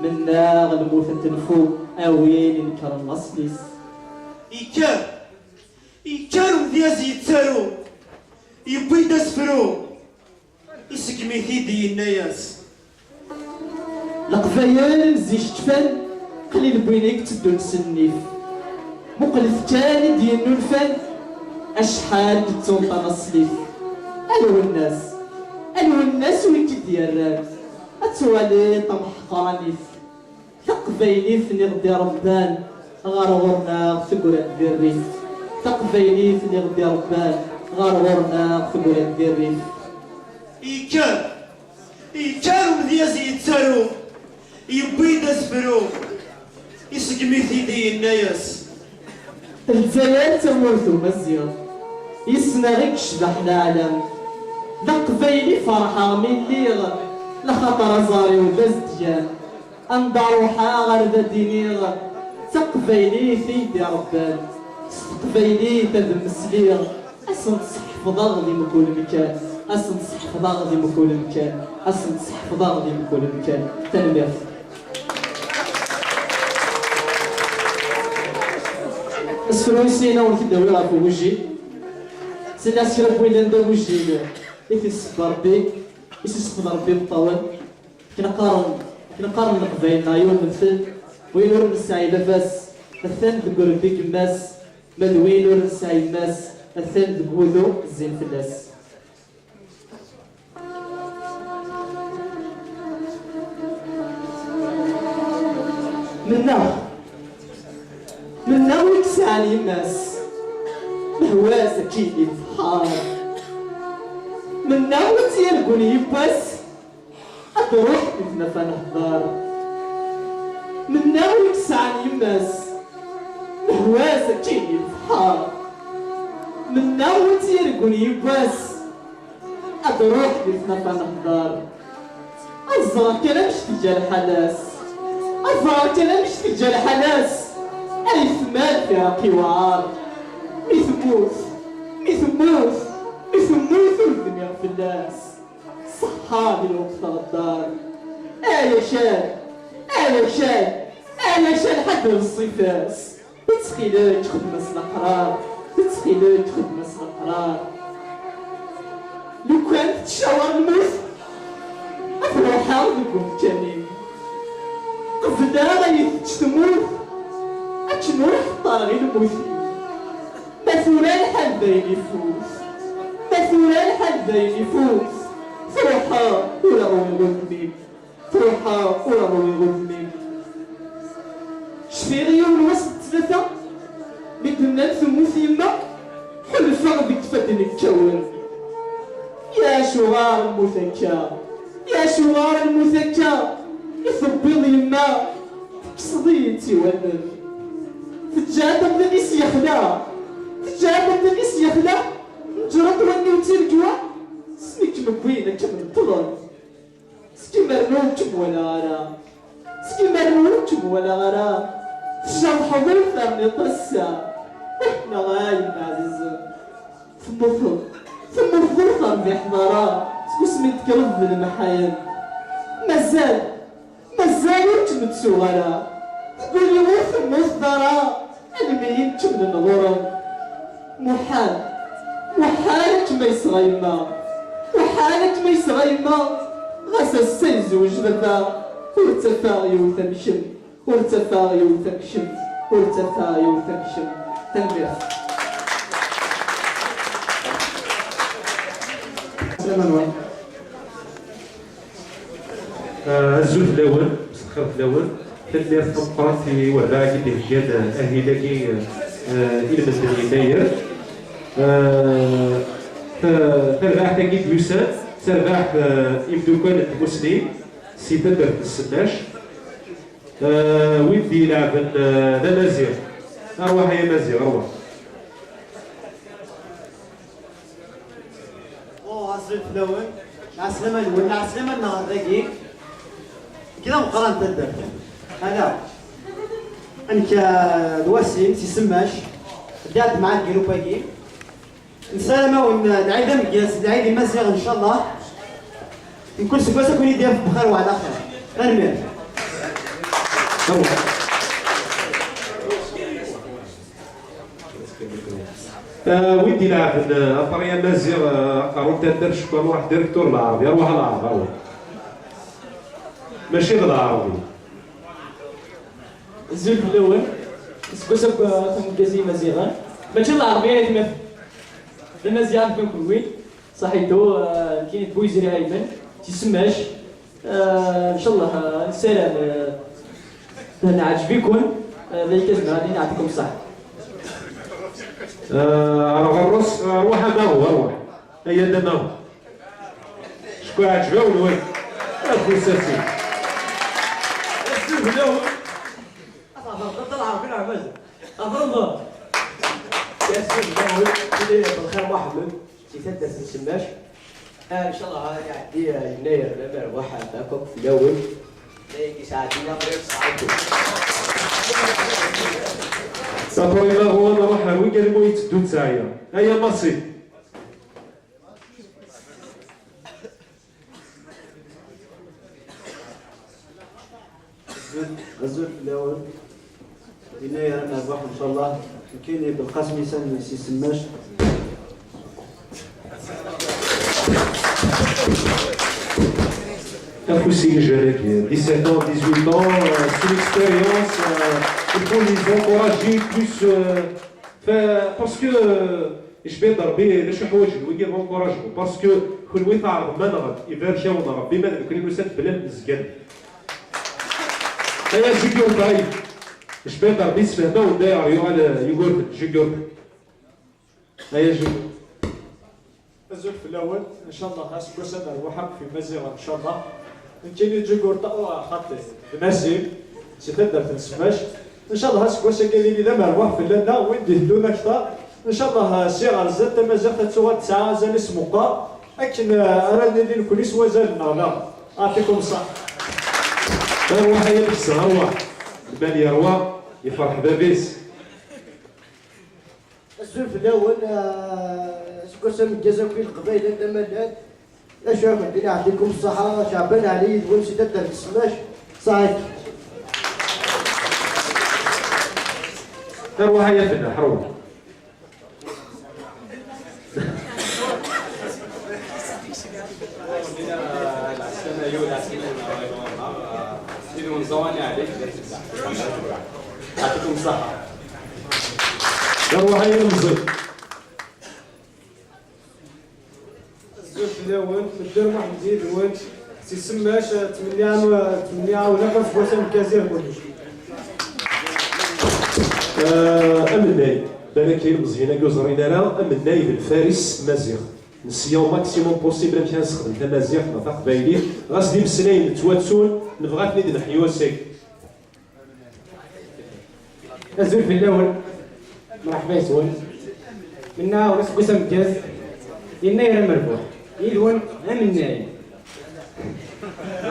Mennaɣ lmut ad tenfu a win inekkren laṣel-is. Ikker, ikker umedyaz yettaru, yewwi-d asefru, iseggem-it-id yenna-yas. Leqbayel n zik kfan, qlil n win i yetteddun s nnif. Muqlet kan i d-yennulfan, acḥal d-ttunṭan aṣlif. A Lwennas, a Lwennas wi k-id-yerran, ad twaliḍ tamḥeqranit. Taqbaylit-nni ɣ-d-irebban ɣer ɣur-neɣ teggra-d di rrif. Taqbaylit-nni ɣ-d-irebban ɣer ɣur-neɣ teggra-d di rrif. Yekker, yekker umedyaz yettaru, yewwi-d asefru, iseggem-it-id yenna-yas. Lezzayer d tamurt umaziɣ, yis-neɣ i yecbeḥ leɛlam. D aqbayli ferḥeɣ mi lliɣ, laxaṭer aẓar-iw d azedgan. Anda ruḥeɣ ar d ad iniɣ, d taqbaylit i yi-d-irebban. S teqbaylit ad mmesliɣ, ad sent-sḥefḍeɣ di mkul mkan, ad sent-sḥefḍeɣ di mkul mkan, ad sent-sḥefḍeɣ di mkul mkan. Tanemmirt. Asefru-is-in awen t-id-awiɣ ɣef ugujil. Sella s kra n win d agujil i t-isebba Rebbi, i s-isefḍ Rebbi imeṭṭawen. Akken qqaren, akken qqaren Leqbayel neɣ yiwen n udfel, win ur nesɛi baba-s, atan deg urebbi n yemma-s, ma d win ur nesɛi yemma-s, atan deg wudu zzin fell-as. Mennaɣ, mennaɣ wi yesɛan yemma-s, lehwa-s akken i tfeḥḥar. Mennaɣ wi tt-yargun yiwwas, ad d-ruḥ di tnafa n hḍar. Mennaɣ wi yesɛan yemma-s, lehwa-s akken i tfeḥḥar. Mennaɣ wi tt-yargun yiwwas, ad d-ruḥ di tnafa n hḍar. Ad ẓreɣ kan amek tga lḥala-s, ad ẓreɣ kan amek tga lḥala-s. Ay tmal firaq iwɛer. Mi temmut, mi temmut, mi temmut ur dmiɣ fell-as. Ṣṣeḥḥa di lweqt ɣeddan. Ay akal, ay akal, ay akal ḥedd n ṣṣif-as. Ttxil-k xdem-as leqrar, ttxil-k xdem-as leqrar. Lukan tettcawar lmut, ad ruḥeɣ deg umkan-im. Qebleɣ ad yi-tečč tmurt, akken ur ḥeṭṭareɣ i lmut-im. Ma tura lḥal dayen ifut, ma tura lḥal dayen ifut, truḥeḍ ur aɣ-uɣudem-im. Truḥeḍ ur ṛwiɣ udem-im. Cfiɣ yiwen wass n ttlata, mi d-nnan temmut yemma, ḥulfaɣ deg ifadden kkawen. Yacuɣer lmut akka, yacuɣer lmut akka i tewwiḍ yemma, tekkseḍ-iyi-tt i wallen. Teǧǧa-d amdan-is yexla, teǧǧa-d amdan-is yexla, neǧreḍ wallen-iw d tiregwa, s mi kem-wwin ad kem-neṭṭlen. Skim rnu ur kem-walaɣ ara. Skim rnu ur kem-walaɣ ara. Tjerḥeḍ ur terniḍ ass-a. Ih, neɣ a yemma ɛzizen. Temmuteḍ. Temmuteḍ ur terbiḥeḍ ara. Seg wasmi d-tekkreḍ d lemḥayen. Mazal. Mazal ur kem-ttuɣ ara. Tguli ur temmuteḍ ara. Almi i nkemmlen ɣur-m. Muḥal, muḥal ad kem-ayseɣ a yemma. Muḥal ad kem-ayseɣ a yemma. Ɣas ass-a yezweǧ baba, ur ttafeɣ yiwet am kemm. Ur ttafeɣ yiwet am kemm. Ur ttafeɣ yiwet am kemm. Tanemmirt. Slama-nwen. Ah, azul fell-awen, msexxir fell-awen. Tanemmirt tameqqrant i werbaɛ i d-iheggan, ah, ahil-agi, ah, i lmend n Yennayer. Ah, ta-, tarbaɛt-agi d-yusan, d tarbaɛt, ah, imdukkal n tmusni si taddart n Semmac. Ah, win d-ilɛben, ah, d Amaziɣ. Arwaḥ ay Amaziɣ, arwaḥ. Oh, azul fell-awen. Lɛeslama-nwen, lɛeslama-nneɣ ar dagi. Nekk d ameqqran n taddart. Ala. Nekk, ah, d Wasim, si Semmac. Ddiɣ-d mɛa lgrup-agi. Nessaram-awen, ah, lɛid ameggaz, lɛid imaziɣ, ncallah. Mkul seggas ad ken-id-yaf bxir wa ɛla xir. Tanemmirt. Ah, win d-ilɛben, ah, aṭri amaziɣ, ah, aqerru n taddart, cukkeɣ nruḥ direct ur lɛerbi, arwaḥ a lɛerb, arwaḥ. Mačči d lɛerbi. Azul fell-awen. Aseggas akk, uh, tameggaz i Imaziɣen. Mačči d Lɛerbiya i tmat. D Amaziɣ nekni kenwi. Saḥitu, uh, nekkini d Bu Yizri Ɛiben, si Semmac. Uh, ncallah, uh, nessaram, uh, ad nɛǧeb-iken. Uh, d ayen kan zemreɣ ad iniɣ, yeɛṭikum ṣṣeḥḥa. Uh, ar ɣur-s, uh, arwaḥ a Maɣu, arwaḥ. Ay-ad a Maɣu. Cku ɛǧeb-awen wagi. Afus-asen. Azul fell-awen. Ad tɛebreḍ, ad tɛebreḍ, neɣ mazal? Ɣef Remḍan. Azul fell-awen. Tili belxir Muḥemmed, si taddart n Semmac. Ah, ncallah ad iɛeddi, ah, yennayer d amerbuḥ, ah, akk fell-awen. Dayagi sɛeddi abrid sɛeddi. Après Maɣu, ad nruḥ ar wigad umi yetteddu d teɛya. Aya Massi. Azul, azul fell-awen. Yennayer ad nerbeḥ, ncallah. Nekkini Belqasem Isan, si Semmac. Afus i yejran-agi, dix-sept ans, dix-huit ans, euh, c'est une expérience, euh, il faut les encourager plus, euh, Fa-, parce que, euh, icebbi-d Rebbi d acu ḥwaǧen wigi d encouragement, parce que kunwi tɛerḍem ad nɣed, ibarek-awen Rebbi, ma d nekkni nusa-d bla lemzeggan. Aya Jugurta, icebbi-d Rebbi, ssefhem-awen-d ayɣer yuɣal, euh, Yugurten, Jugurta. Aya Jugurta. Azul fell-awen, ncallah aseggas ad nerbeḥ akk f Imaziɣen, ncallah. Nekkini d Jugurta, oh, xaṭi, d Maziɣ, si taddart n Semmac. Ncallah aseggas-agi ad yili d amerbuḥ fell-aneɣ, win d-iteddun akteṛ. Ncallah, si ɣer zdat tamaziɣt ad tuɣal tesɛa azal-is meqqer, akken, eh, ara nili nekkni s wazal-nneɣ daɣen. Ɛṭikum ṣṣeḥḥa. Arwaḥ ay ameksa, arwaḥ. Lmal yerwa, yefreḥ bab-is. Azul fell-awen, ah, aseggas ameggaz akk i Leqbayel anda ma llan. D acu ara d-iniɣ, ɛṭikum ṣṣeḥḥa, Ceɛban Ɛli yid-wen si taddart n Semmac. Ṣaḥit. Arwaḥ ay afennaḥ, arwaḥ. Yid-wen ẓawani ɛli. Ɛṭikum ṣṣeḥḥa. Arwaḥ ay ilemẓi. Azul fell-awen, Medder Muḥemmed yid-wen, si Semmac, ttmenniɣ-awen, ttmenniɣ-awen akk aseggas ameggaz i kullec. Ah, amennay, balak ilemẓiyen-agi ur ẓrin ara, amennay d lfaris n Maziɣ. Nesya au maximum possible amek ara nessexdem tamaziɣt neɣ taqbaylit, ɣas d imeslayen nettwattun, nebɣa ad ten-id-neḥyu ass-agi. Azul fell-awen. Mreḥba yes-wen. Mennaɣ ur aseggas ameggaz. Yennayer amerbuḥ. Yid-wen amennay.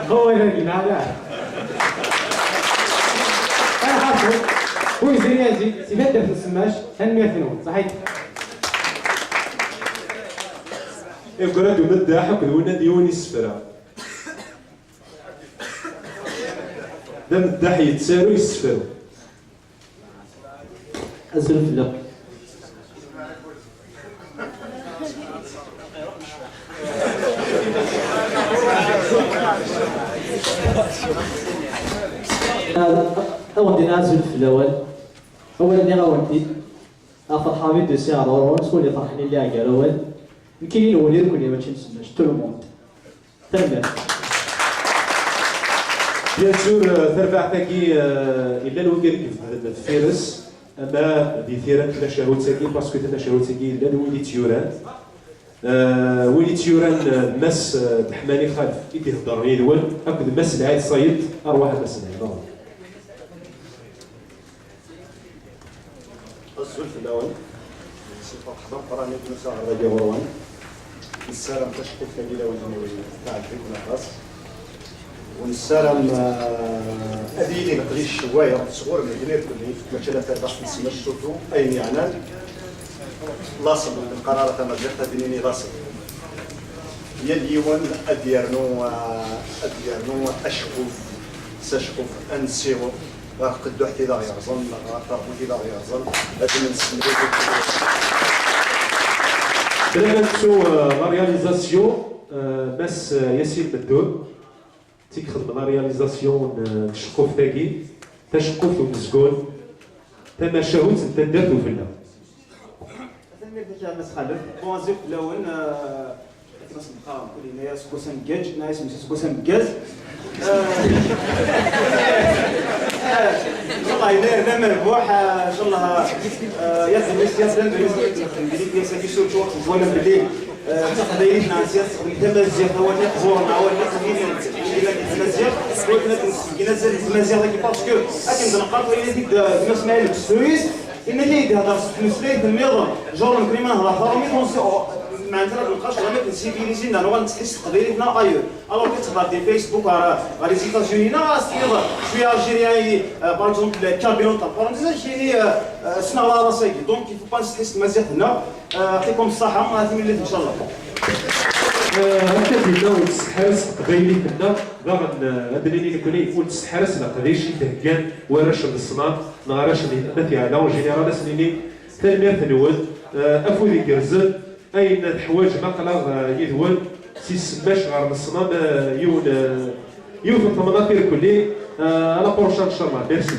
Qewwa dagi, neɣ ala? Lḥaṣel, Bu Yizri Ɛiben, si taddart n Semmac, tanemmirt-nwen. Ṣaḥit. Iggra-d umeddaḥ akked winna d yiwen isefra. D ameddaḥ yettaru yessefru. Azul fell-ak. Ad awen-d-iniɣ azul fell-awen. Awal nniɣ-awen-t-id. Ɣef Ḥamid Usi ɣer ɣur-wen, s wul iferḥen i lliɣ gar-awen. Nekkini nwen irkul, mačči n Semmac, tout le monde. Tanemmirt. Bien sûr, euh, tarbaɛt-agi, euh, illan wigad i ibedden deffir-s, ama di tira n tmacahut-agi, parce que tamacahut-agi illan wid i tt-yuran. Euh, wid i tt-yuran, euh, Mass, euh, Beḥmani Xalef i d-iheddren yid-wen, akked Mass Lɛid Sayed, arwaḥ a Mass Lɛid. Azul fell-awen. Si lferḥ d ameqqran i d-nusa ɣer dagi ɣur-wen. Nessaram taceqquft-agi d awezniwen teɛǧeb-iken aṭas. Wnessaram, ah, ad yili leqdic ccwayeḍ sɣur medden irkelli, mačči ala tarbaɛt n Semmac, surtout ayen yeɛnan laṣel n lqarara tamaziɣt, ad d-nini laṣel. Yal yiwen ad d-yernu, ah, ad d-yernu aceqquf s aceqquf, ad nessiweḍ ɣer tqedduḥt i d aɣ-yerẓen, ɣer teṛbut i d aɣ-yerẓen, ad d-nessemlil. Bla ma nettu, euh, la réalisation, euh, Mass, euh, Yasin Meddour, d ixedmen la réalisation n, euh, tceqquft-agi, taceqquft umezgun. tamacahut n taddart ufella. Tanemmirt-ik a Mass Xalef. Bon, azul fell-awen, eh, akken ad s-neqqar mkul yennayer seg wass ameggaj, neɣ isem-is seg wass ameggaz. Eh, eh, inchallah yennayer d amerbuḥ, eh, inchallah, eh, yat ddunit, yat ddunit, yat ddunit, yat agi surtout tezwalem belli, eh, taqbaylit-nneɣ nsya tamaziɣt, awal iqburen, awal iqdimen, ila di tmaziɣt, tura ad nesbeggen azal n tmaziɣt-agi, parce que akken d-neqqar tura di, eh, Gma Smaɛil Bessuris, Yenna-yi-d hder s tmeslayt nniḍen, genre nekni ma nehder taṛumit, on s-, on, meɛna ad nqac ɣer akken civilisé, neɣ nuɣal nettḥis s teqbaylit neɣ ailleurs. Alors que tehder di Facebook, ɣer, ɣer les États-Unis, neɣ ad s-tiniḍ, je suis algérien, euh, par exemple, kabyle entre parenthèses, ad k-yini, euh, euh, ssneɣ la race-agi. Donc, il faut pas nettḥis s tmaziɣt-nneɣ. Euh, يعطيكم الصحة, ad timlilit, inchallah. Eh, akka d-yenna, ur tsetḥa ara s teqbaylit-nneɣ, daɣen, eh, ad d-nini nekni, ur tsetḥa ara s leqdic i d-heggan warrac n leṣnam, neɣ arrac n At Yeɛla, en général, ad s-nini, tanemmirt-nwen, eh, afud igerrzen, ayen teḥwaǧem aql-aɣ, eh, yid-wen, si Semmac ɣer Leṣnam, eh, yiwen, eh, yiwet n temnaḍt irkelli, eh, à la prochaine, inchallah. Merci.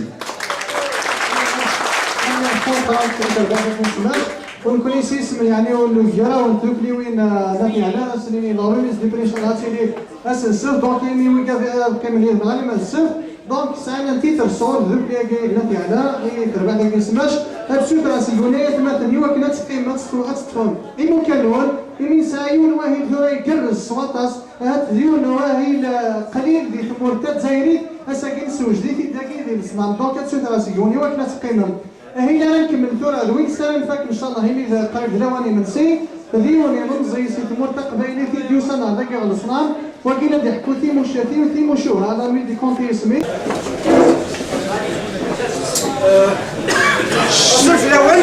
Ur nekkni s yisem, yeɛni, ur nugi ara, ur n tukliwin, eh, n At Yeɛla, ad s-nini, la remise des prix, inchallah, ad tili ass n ssebt, donc, imi wigad, eh, ad qqimen yid-neɣ alamma d ssebt, donc, sɛan un titre sɣur tdukli-agi n At Yeɛla, i terbaɛt-agi n Semmac, ad sutreɣ seg-wen ay atmaten i wakken ad teqqimem, ad teṭṭfem, ad teṭṭfem imukan-nwen, imi nesɛa yiwen wahil tura igerrez s waṭas, ahat d yiwen wahil, eh, qlil di tmurt tazzayrit, ass-agi nessewjed-it-id dagi di Leṣnam. Donc, ad sutreɣ seg-wen i wakken ad teqqimem. Ahil ara nkemmel tura, d win s ara nfak, ncallah, imi d qrib d lawan imensi, d yiwen ilemẓi si tmurt taqbaylit i d-yusan ɣer dagi ɣer Leṣnam, wagi la d-iḥekku timucatin, timucuha, la nuit des contes et ismi. Azul fell-awen.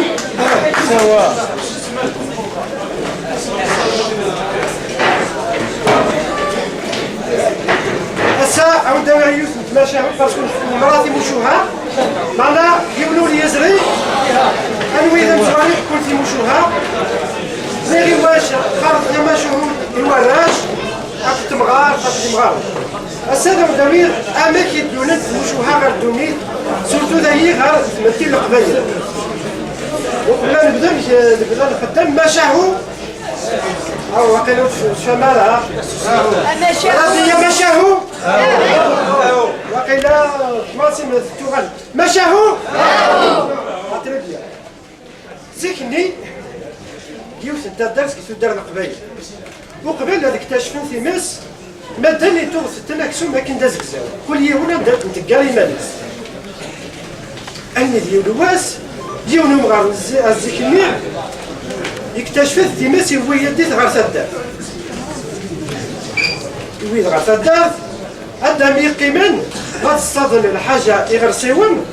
Ass-a, ɛawed-awiɣ yiwet n tmacahut, parce que nemra timucuha, meɛna yiwen ur yeẓri anwa i d amezwaru iḥekkun timucuha, neɣ i wac qqaren tamacuhut i warrac akked temɣart akked temɣarin. Ass-a, ad awen-d-awiɣ amek i d-ddunent tmucuha ɣer ddunit, surtout dayi ɣer tmetti n Leqbayel. Uqbel ma nebda, nebda nxeddem macahu. Aw, waqila ur tecfam ara, ha? Amacahu. Rabiya macahu? Waqila tmasim tuɣal. Macahu? Ah, très bien. Zik-nni, yiwet n taddart deg tuddar n Leqbayel. Uqbel ad ktacfen times, madden i tuɣ tetten aksum akken d azegzaw. Kul yiwen anda n-teggar iman-is. Almi d yiwen wass, yiwen umɣar n zi-, a zik-nni, yektacef-it times, yewwi-yid-it ɣer taddart. Yewwi-d ɣer taddart, ad am-yeqqimen, ad ṣṣaden lḥaǧa iɣersiwen,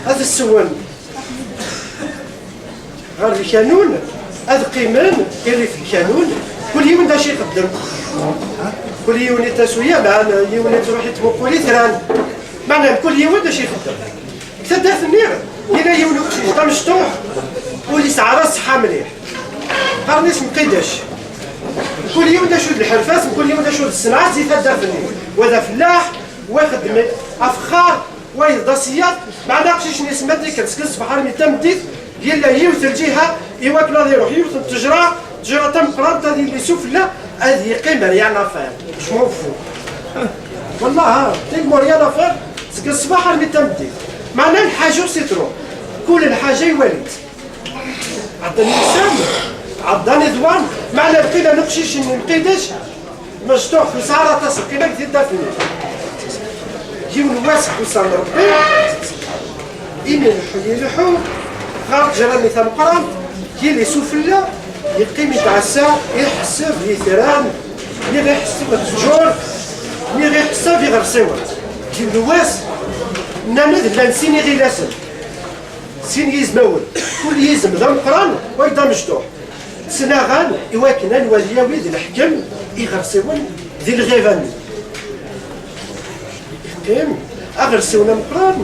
ad swen ɣer lkanun, ad qqimen i rrif lkanun, kul yiwen d acu ixeddem. Kul yiwen i tasuya, meɛna yiwen i truḥ i tmuqul itran. Meɛna kul yiwen d acu ixeddem. Deg taddart-nni, yella yiwen uqcic d amecṭuḥ, ur yesɛi ara ṣṣeḥḥa mliḥ. Qqaren-is Mqidac. Kul yiwen d acu d lḥerfat, kul yiwen d acu d ṣṣenɛa di taddart-nni. Wa d afellaḥ, wa ixeddem afexxar, wa d aṣeyyad, meɛna aqcic-nni s ma d-ikker seg ṣṣbeḥ armi d tameddit, yella yiwet lǧiha i wakken ad iruḥ yiwet n ttejra, ttejra tameqqrant, ad yili sufella, ad yeqqim rien à faire. Je m'en fous. Wallah, ha, tellement rien à faire, seg ṣṣbeḥ armi d tameddit. Meɛna lḥaǧa ur s-itru. Kul lḥaǧa iwali-tt. Ɛeddan wussan, ɛeddan iḍwan, meɛna lqima n uqcic-nni Mqidac, mecṭuḥ, ur yesɛi ara aṭas n lqima deg taddart-nni. Yiwen wass deg wussan n Rebbi, imi ileḥḥu, ileḥḥu ɣer ttejra-nni tameqqrant, yili sufella, yeqqim yettɛassa, iḥesseb itran, niɣ iḥesseb ttjur, niɣ iḥesseb iɣersiwen. Yiwen wass, nnan-d llan sin iɣilasen. Sin yizmawen, kul yizem d ameqqran, wayeḍ d amecṭuḥ. Ttnaɣan i wakken ad nwali awid leḥkem iɣersiwen di lɣiba-nni. Yeqqim aɣersiwen ameqqran,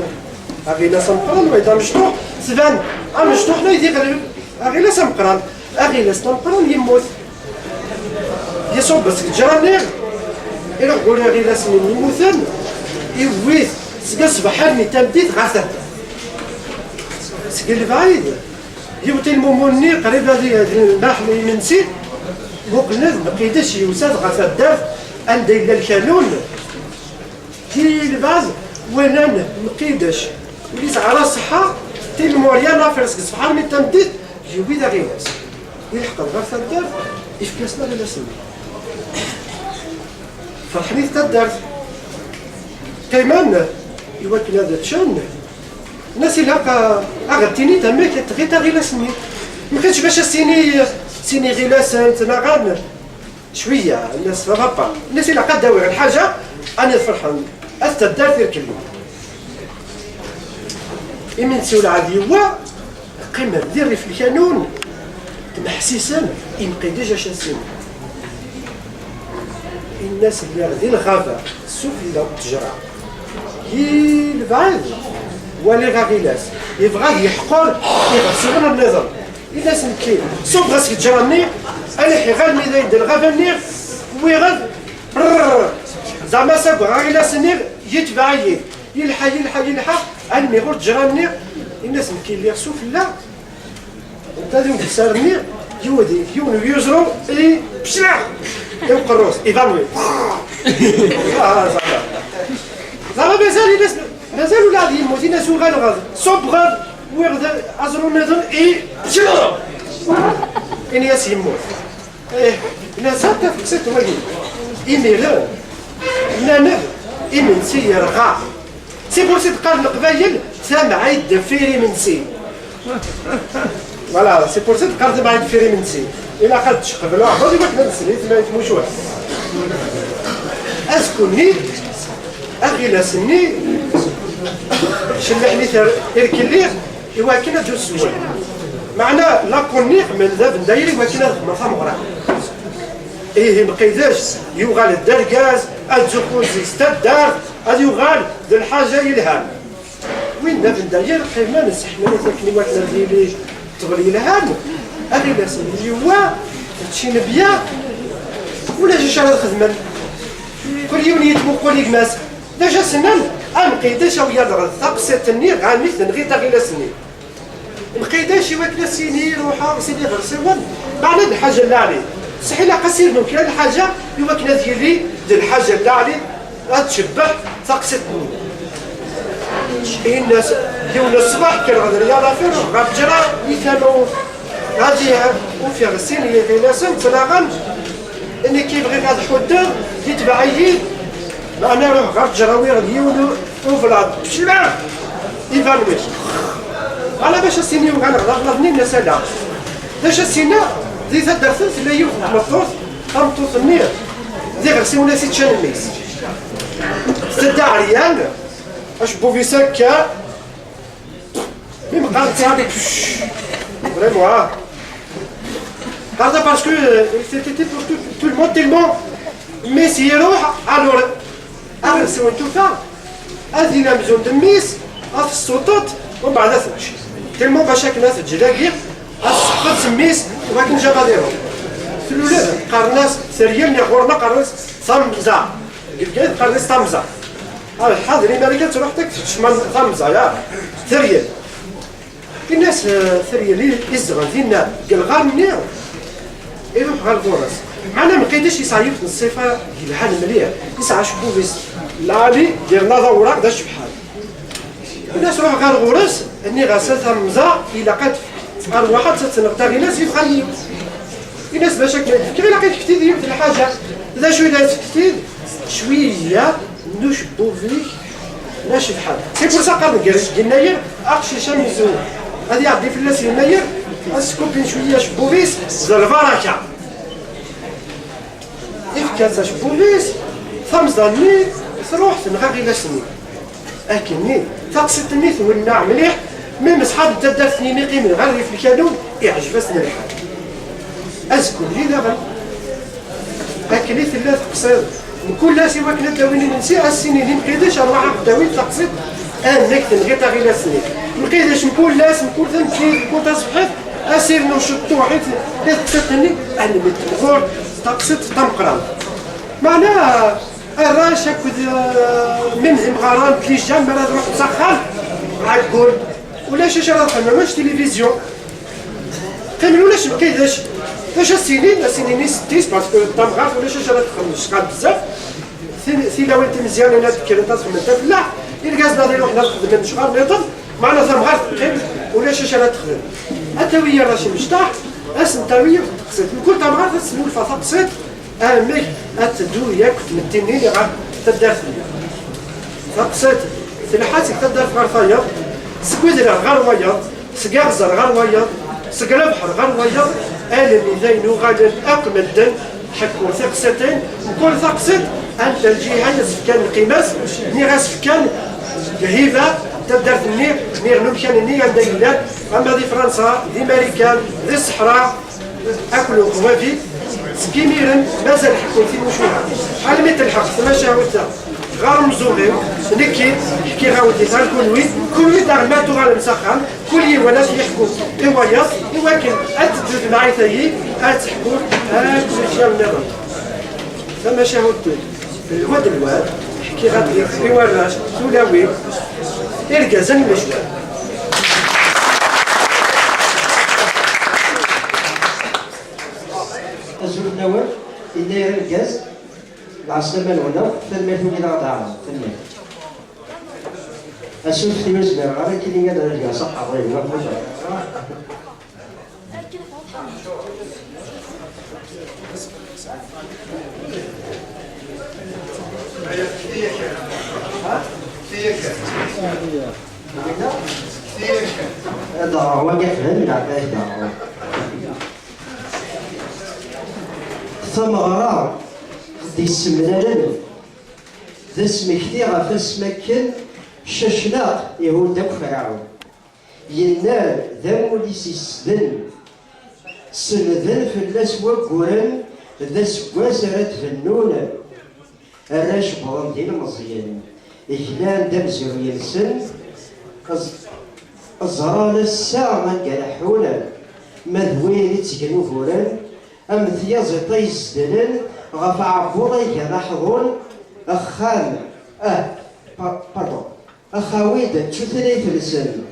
aɣilas ameqqran, wayeḍ d amecṭuḥ, tban amecṭuḥ la iɣleb aɣilas ameqqran, aɣilas d ameqqran yemmut. Iṣubb seg ttejra-nni, iruḥ ɣur iɣilas-nni yemmuten, iwwi-t seg ṣṣbeḥ armi d tameddit ɣer taddart. Seg lebɛid, yiwet ilmumun-nni qrib ad d-nbaḥ imensi, muqlen Mqidec yusa-d ɣer taddart anda yella lkanun. Di lebɛid, walan Mqidec ur yesɛi ara ṣṣeḥḥa, tilmurya n afres deg ṣṣbeḥ armi d tameddit, yewwi-d aɣilas. Ilḥeq-d ɣer taddart, ifka-asen aɣilas-nni. Ferḥen-it taddart. Qqimen i wakken ad ččen. Nnas ilaq a ɣ-d-tiniḍ amek i tɣiḍ aɣilas-nni. Mxitx bac as-tini sin iɣilasen ttnaɣen cwiya, nnas ça va pas. Nnas ilaq ad d-awiɣ lḥaǧa anid ferḥen at taddart irkelli. Imi n tsiwel ɛad yewwa, qqimen di rrif lkanun, tmeḥsisen i Mqidec acasin. Inna-s lliɣ di lɣaba, sufella n ttejra. Di lebɛid, waliɣ aɣilas, yebɣa ad yeḥqer iɣersiwen nniḍen. Inna-s nekki, ṣubbeɣ-as ttejra-nni, aliḥ iɣalmi dayen di lɣaba-nni, wwiɣ-d, brrr, zeɛma saggaɣ aɣilas-nni, yetbeɛ-iyi. Yelḥa, yelḥa, yelḥa, almi ɣur ttejra-nni, inna-s nekki lliɣ sufella, Netta d umkessar-nni, yiwen, yiwen n uyeẓru i peclex i uqerru-s, iḍan-nni. Ah, zeɛma. Zeɛma mazal, mazal ula ad yemmut, inna-s uɣaleɣ-d, ṣubbeɣ-d, wwiɣ-d aẓru nniḍen i peclex. Ini-as yemmut. Ih, mazal tafeqsit wagi. Imiren, nnan-d imensi yerɣa. C'est pour ça d-qqaren Leqbayel tamɛayt deffir imensi. Voilà, c'est pour ça d-qqaren tamɛayt deffir imensi. Ilaq ad tceqbel aɛebbuḍ i wakken ad nsel i tmucuha. Azekka-nni, aɣilas-nni, cellaḥen-it irkelli i wakken ad d-ussewwen. Meɛna laqul-nni xedmen d abendayer i wakken ad xedmen tameɣra. Ihi Mqidec yuɣal d argaz, ad zuxxun s taddart, ad yuɣal d lḥaǧa yelhan. Win d abendayer qqimen sseḥman-it akken i wakken ad yili ṭṭbel yelhan, aɣilas-nni yewwa, ččin bya, ulac acu ara xedmen. Kul yiwen yettmuqul i gma-s. D acu as-nnan? A Mqidec, awi-yaɣ-d ɣer taqsiṭ-nni, ɣer mi tenɣiḍ aɣilas-nni. Mqidec i wakken ad s-yini ruḥeɣ s iɣersiwen, meɛna d lḥaǧa n lɛali. Ṣṣeḥ ilaq ad s-irnu kra n lḥaǧa i wakken ad yili d lḥaǧa n lɛali, ad tcebbeḥ taqsiṭ-nni. Inna-s yiwen n ṣṣbeḥ kkreɣ d Riyad Afir ɣer ttejra i tama-w. Ɣadi ufiɣ sin n yiɣilasen ttnaɣen. Nekki bɣiɣ ad ḥuddeɣ, yetbeɛ-iyi-d, meɛna ruḥeɣ ɣer ttejra, wiɣ d yiwen ublaḍ, peclex, iban-nni. Ala bac as-tini uɣaleɣ d ablaḍ-nni, nnas ala. D acu as-yenna? Di taddart tella yiwet n tmeṭṭut, tameṭṭut-nni d iɣersiwen as-iččan mmi-s. Tedda ɛeryan, acebbub-is akka, Mi meqqar ttɛabi, vraiment, ah. Qqar-t parce que euh, c'était pour tout, tout le monde tellement. Mmi-s iruḥ, alors, aɣersiw n tufa, ad yili amzun d mmi-s, ad tessuṭṭeḍ, umbeɛd ad tečč. Tellement bac akken ad teǧǧ dagi, ad tesseḥfeḍ s mmi-s, wakken jama ad iruḥ. Tlul-d, qqaren-as, teryel, neɣ ɣur-neɣ qqaren-as tamza. Deg Bgayet qqaren-as tamza. Ah, ḥader, imar-ik ad truḥ tak tekcem tamẓa, ya, teryel. Ini-as, eh, teryel i izedɣen dinna deg lɣar-nni, iruḥ ɣer ɣur-s. Meɛna Mqidec yesɛa yiwet n ṣṣifa yelhan mliḥ, yesɛa acebbub-is lɛali, yerna d awraɣ d acebḥan. Ini-as ruḥ ɣer ɣur-s, nniɣ-as a tamẓa, ilaq ad tefk arwaḥ ad tenɣ taɣilas yebɣan yiwet. Ini-as bac akken ad d-fkeɣ ilaq ad tfektid yiwet n lḥaǧa. D acu i la tfektid? Cwiya n ucebbub-ik d acebḥan. C'est pour ça qqaren gar yennayer, aqcic amzun ad iɛeddi fell-as yennayer, ad s-kupin cwiya acebbub-is d lbaraka. Ifka-tt acebbub-is, tamẓa-nni truḥ tenɣa aɣilas-nni. Akkenni, taqsiṭ-nni twenneɛ mliḥ, mi meṣḥab n taddart-nni mi qqimen ɣer rrif lkanun, iɛjeb-asen lḥal. Azekka-nni daɣen, akken i tella teqsiḍ, mkul ass i wakken ad d-awin imensi, ad s-inin i Mqidec, arwaḥ ad d-tawin taqsiṭ, annak tenɣiḍ aɣilas-nni. Mqidec mkul ass, mkul tameddit, mkul taṣebḥit, ad s-irnu ciṭṭuḥ i t-, i teqsiṭ-nni, almi d-temɣur taqsiṭ tameqqrant. Meɛna arrac akked, eh, même imɣaren n tlijan mi ara d-ruḥen s axxam, ɛeggun. Ulac acu ara txedmem, ulac tilivizyu. Qqimen ulac lqidec. D acu ad s-inin? Ad s-inin i setti-s, parce que tamɣart ulac acu ara txedmem, ccɣel bezzaf. Tin-, tilawin timeẓyanin ad kkrent ad xedment afellaḥ, irgazen ad iruḥen ad xedmen ccɣel nniḍen, meɛna tamɣart teqqim ulac acu ara texdem. Ad tawi arrac imecṭaḥ, ad sen-tawi yiwet n teqsiṭ. Mkul tamɣart ad tesnulfa taqsiṭ, amek ad teddu yakk tmetti-nni ɣer taddart-nni. Taqsiṭ tleḥḥa seg taddart ɣer tayeḍ, seg wedrar ɣer wayeḍ, seg aɣzer ɣer wayeḍ, seg lebḥer ɣer wayeḍ, almi d ayen uɣalen akk medden ḥekkun tiqsiṭin, mkul taqsiṭ anda lǧiha i as-fkan lqima-s, niɣ as-fkan lhiba, taddart-nni, niɣ lumkan-nni anda yellan, ama di Fransa, di Marikan, di Ṣṣeḥra, akk lewqwabi, seg imiren mazal ḥekkun timucuha. Almi telḥeq tmacahut-a ɣer umzuɣ-iw, nekki ḥkiɣ-awen-d-it ar kunwi, kunwi daɣen ma tuɣalem s axxam, kul yiwen ad yeḥku i wayeḍ, i wakken ad teddu temɛayt-agi, ad teḥku akk lefyar nniḍen. Tamacahut lwad lwad, ḥkiɣ-aɣ-d i warrac, tulawin, irgazen, lecwal. Azul fell-awen, yennayer argaz, lɛeslama-nwen akk, tanemmirt i wid aɣ-d-ɛawnen, tanemmirt. Asuref-iw ur zmireɣ ara akken i ad rǧeɣ s aqerru-iw, ma tmuceḍ. Ad ɣreɣ wagi qbel, neɣ ad ɣreɣ? Tameɣra d-yessemlalen d asmekti ɣef asmi akken Cacnaq ihudd akk Ferɛun. Yenna-d d amulli s-isden, senden fell-as wagguren, d aseggas ara d-bennun. Arrac wwḍen d ilmeẓyen, glan-d amezruy-nsen, ẓ-, ẓran ass-a anga leḥḥun, ma d win ittgen uguren, am tyaziḍt ay izdelen ɣef aɛebbuḍ ay gan aḥḍun, axxam, ah, pa-, pardon. Axawi-d d tutlayt-nsen,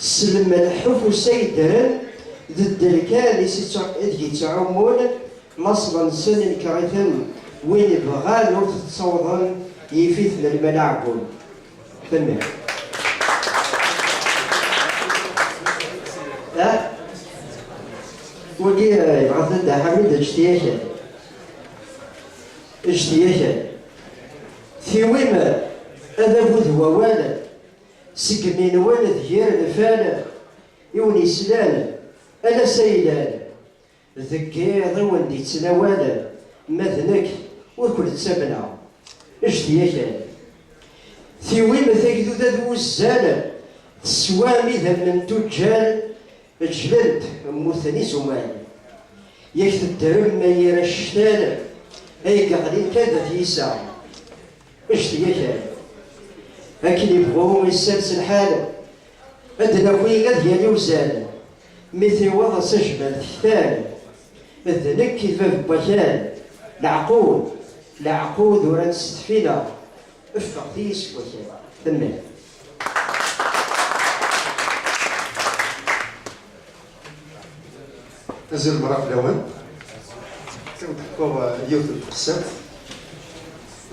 s lmelḥ ufus ay ddren, d ddelkan i s-ittɛ-, ideg ttɛumun, laṣel-nsen inker-iten, win bɣan ur t-ttawḍen, yif-iten lmal aɛeggun. Tanemmirt. Ah? Wagi, eh, yebɣa-t Dda Ḥamid, eǧǧ-t yakan. Eǧǧ-t yakan. Tiwim adabu d wawal, seg imi-nwen d yir lfal, i wen-yeslan, ala s aylan, deg yiḍ i wen-d-yettnawal, ma d nekk ur ken-ttamneɣ, ǧǧet yakan. Tiwim tagduda d wuzzal, teswam idammen n tuǧǧal, ǧǧlent, mmuten izumal. Yak teddrem ma yir actal, ay yeɣlin kan d at yiseɣ. Ǧǧet yakan. Akken yebɣu isers lḥal, ad d-naki ad yali uzal. Mi tiweḍ s ajmal tektal, d nekk i d bab n wakal. Leɛqud, leɛqud uran s tfinaɣ. Ffɣet-iyi seg wakal. Tanemmirt. Azul merra fell-awen. Kan ḥkuɣ, eh, yiwet n tqessart.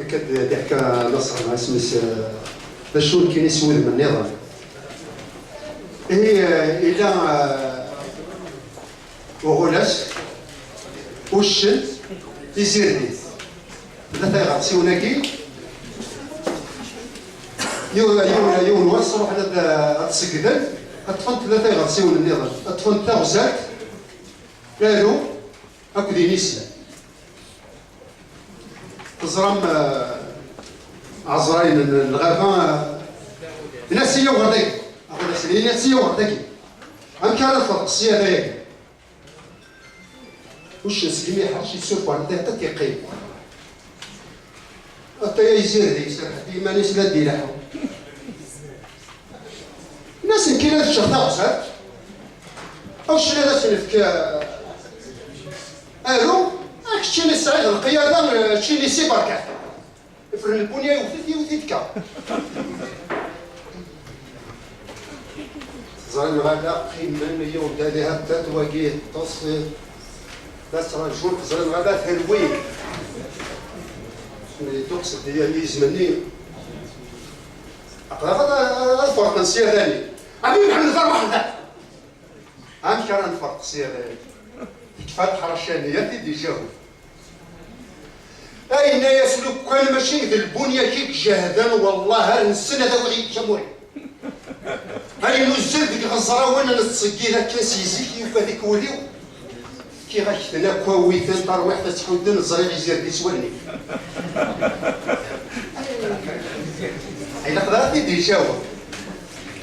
Akka d-, d-iḥka Naṣer, isem-is, eh, d acu nekkini s wudem nniḍen. Ihi, eh, ila, eh, uɣulas, uccen, izirdin. Tlata iɣersiwen-agi, yiwen, yiwen, yiwen wass ruḥen ad, ad segden, ad ṭṭfen tlata iɣersiwen nniḍen. Ad ṭṭfen taɣzalt, alu, akked inisi. Teẓram, eh, ɛeẓrayen n, n lɣaba, eh, nnas-iyi uɣer dagi. Aɣulas-nni, nnas-iyi uɣer dagi. Amek ara tferq ssya dayagi? Uccen segmi iḥrec yessuffeɣ-d tiṭ ad t-iqqim. Ataya yezzi deg-s, iserreḥ-d i yiman-is la d-ileḥḥu. Nnas nekkini ad ččeɣ taɣzalt. Awccen ad as-nefk, eh, alu, ah, keččini tesɛiḍ lqiyada, eh, keččini si berkat. Ifren lbunya yewwet-it, yewwet-it kan. Ẓran ɣala qqimen yiwen dali hatta twagi ṭṭes. La ttṛajun, ẓran ɣala terwi. Tuqsed-d yizem-nni. Aql-aɣ ad, ad ferqen s yadani. Amin ḥmed arwaḥ da. Amek ara nferq s yadani? Tekfa teḥrac-nni, ad t-id-ijaweb. Ay, yenna-yas, lukan mačči d lbunya-agi i ijehden, wallah ar nessen ad awiɣ yekk amur-iw. Ay, nuzzel deg iɣeẓrawen, nettṣeggid akka si zik, yugad-ik wul-iw. Kkiɣ-ak-ten akk, awi-ten, tarwiḥt ad tḥudden, ẓriɣ izirdi s wallen-ik. Ilaq d ara t-id-ijaweb.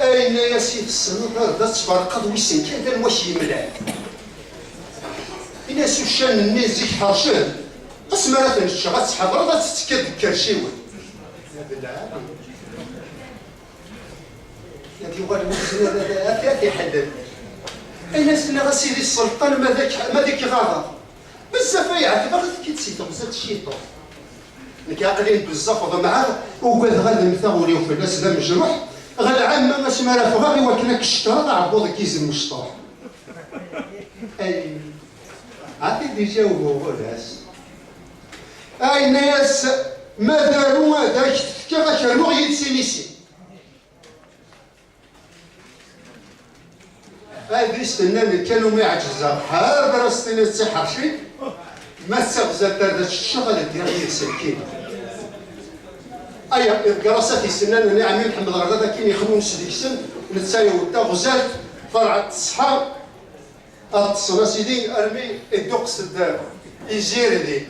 Ay, yenna-yas, i tessneḍ ar d ad tferqeḍ wissen kan d anwa k-yemlan. Ini-as uccan-nni zik ḥercen, asmi ara ten-ččeɣ ad tḥedreḍ ad tettekkaḍ deg ikerciwen. Ad yuɣal wuzzen ad, ad, ad, ad t-iḥellel. Ini-as nniɣ a sidi sselṭan ma d ak-, ma d ik-ɣaḍeɣ. Bezzaf ay ɛetbeɣ ad tekkiḍ si teɣzalt ciṭuḥ. Nekk aql-in bezzaf ḍemɛeɣ, ugadeɣ ad mmteɣ ul-iw fell-as d amejruḥ, ɣer lɛamma asmi ara ffɣeɣ i wakken ad k-cekkreɣ aɛebbuḍ n yizem mecṭuḥ. Ay, ad t-id-ijaweb uɣulas. Ay, yenna-yas, ma d aru ad ak-t-fkeɣ, ad k-rnuɣ yid-s inisi. Ad is-tenna nekkan umi ɛeǧzeɣ, ḥader as-tiniḍ d tiḥerci, ma d taɣzalt ar d teččeɣ ad ddiɣ yid-s lkin. Aya, iḍegger-as at isennan n Ɛmi Mḥemmed ɣer da, akin ixnunes deg-sen, netta yewwet taɣzalt, terɛed tṣeḥḥa, ad ṭṭsen a sidi armi idduqes-d izirdi.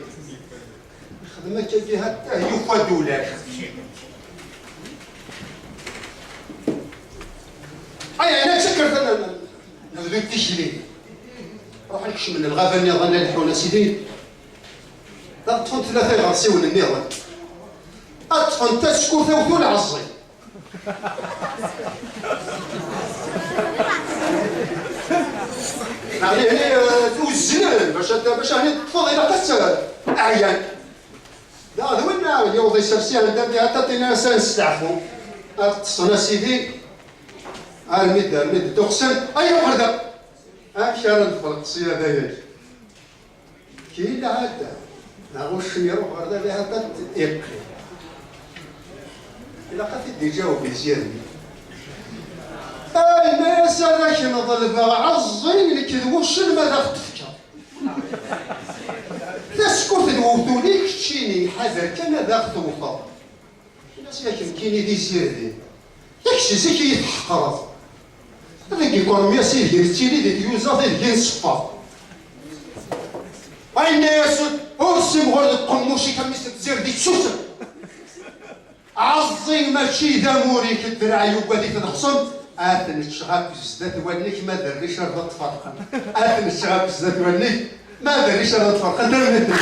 Xdem akkagi hatta yufa-d ulac. Ay, ɛni ad tekker tana nebdu tikli. Ruḥen kecmen lɣaba nniḍen ad lḥun a sidi. Ad ṭṭfen tlata iɣersiwen nniḍen. Ad ṭṭfen tasekkurt awtul ɛeẓẓi. Ɛni hni, eh, uzzlen bac ad, bac hni teṭṭfeḍ ilaq ad tt-, ɛyan. Da d winna yiweḍ isersi anda di hatta tina-as ad nesteɛfu. Ad ṭṭsen a sidi armi d, armi d-dduqsen. Ay uqerda! Amek ara nferq ṣṣyada-yagi? Ki lɛada, neɣ uccen iruḥ ɣer da, lɛada iqqim. Ilaq ad t-id-iǧaweb izirni. Ay, ma-as ad ak-n-ḍelbeɣ ɛeẓẓi, nekk d wuccen ma d aɣ-tefkeḍ. Tasekkurt n wewtul-ik keččini, ḥader kan ad aɣ-tewteḍ. Ini-as yak nekkini d izirdi. Yak si zik i yi-tḥeqreḍ. Ad deg ikurmi-as ideg nettili di tyuzaḍ ideg i nṣeffer. Ay, yenna-yas, ur simɣur deg uqemmuc-ik a mmi-s n tzirdi, susem! Ɛeẓẓi mačči d amur-ik, ddreɛ yugad-it lexṣum. Ad t-neččeɣ akk zdat wallen-ik, ma d rric ar d ad tferqen. Ad t-neččeɣ akk zdat wallen-ik, ma d rric ar d ad tferqen. Termit-nni.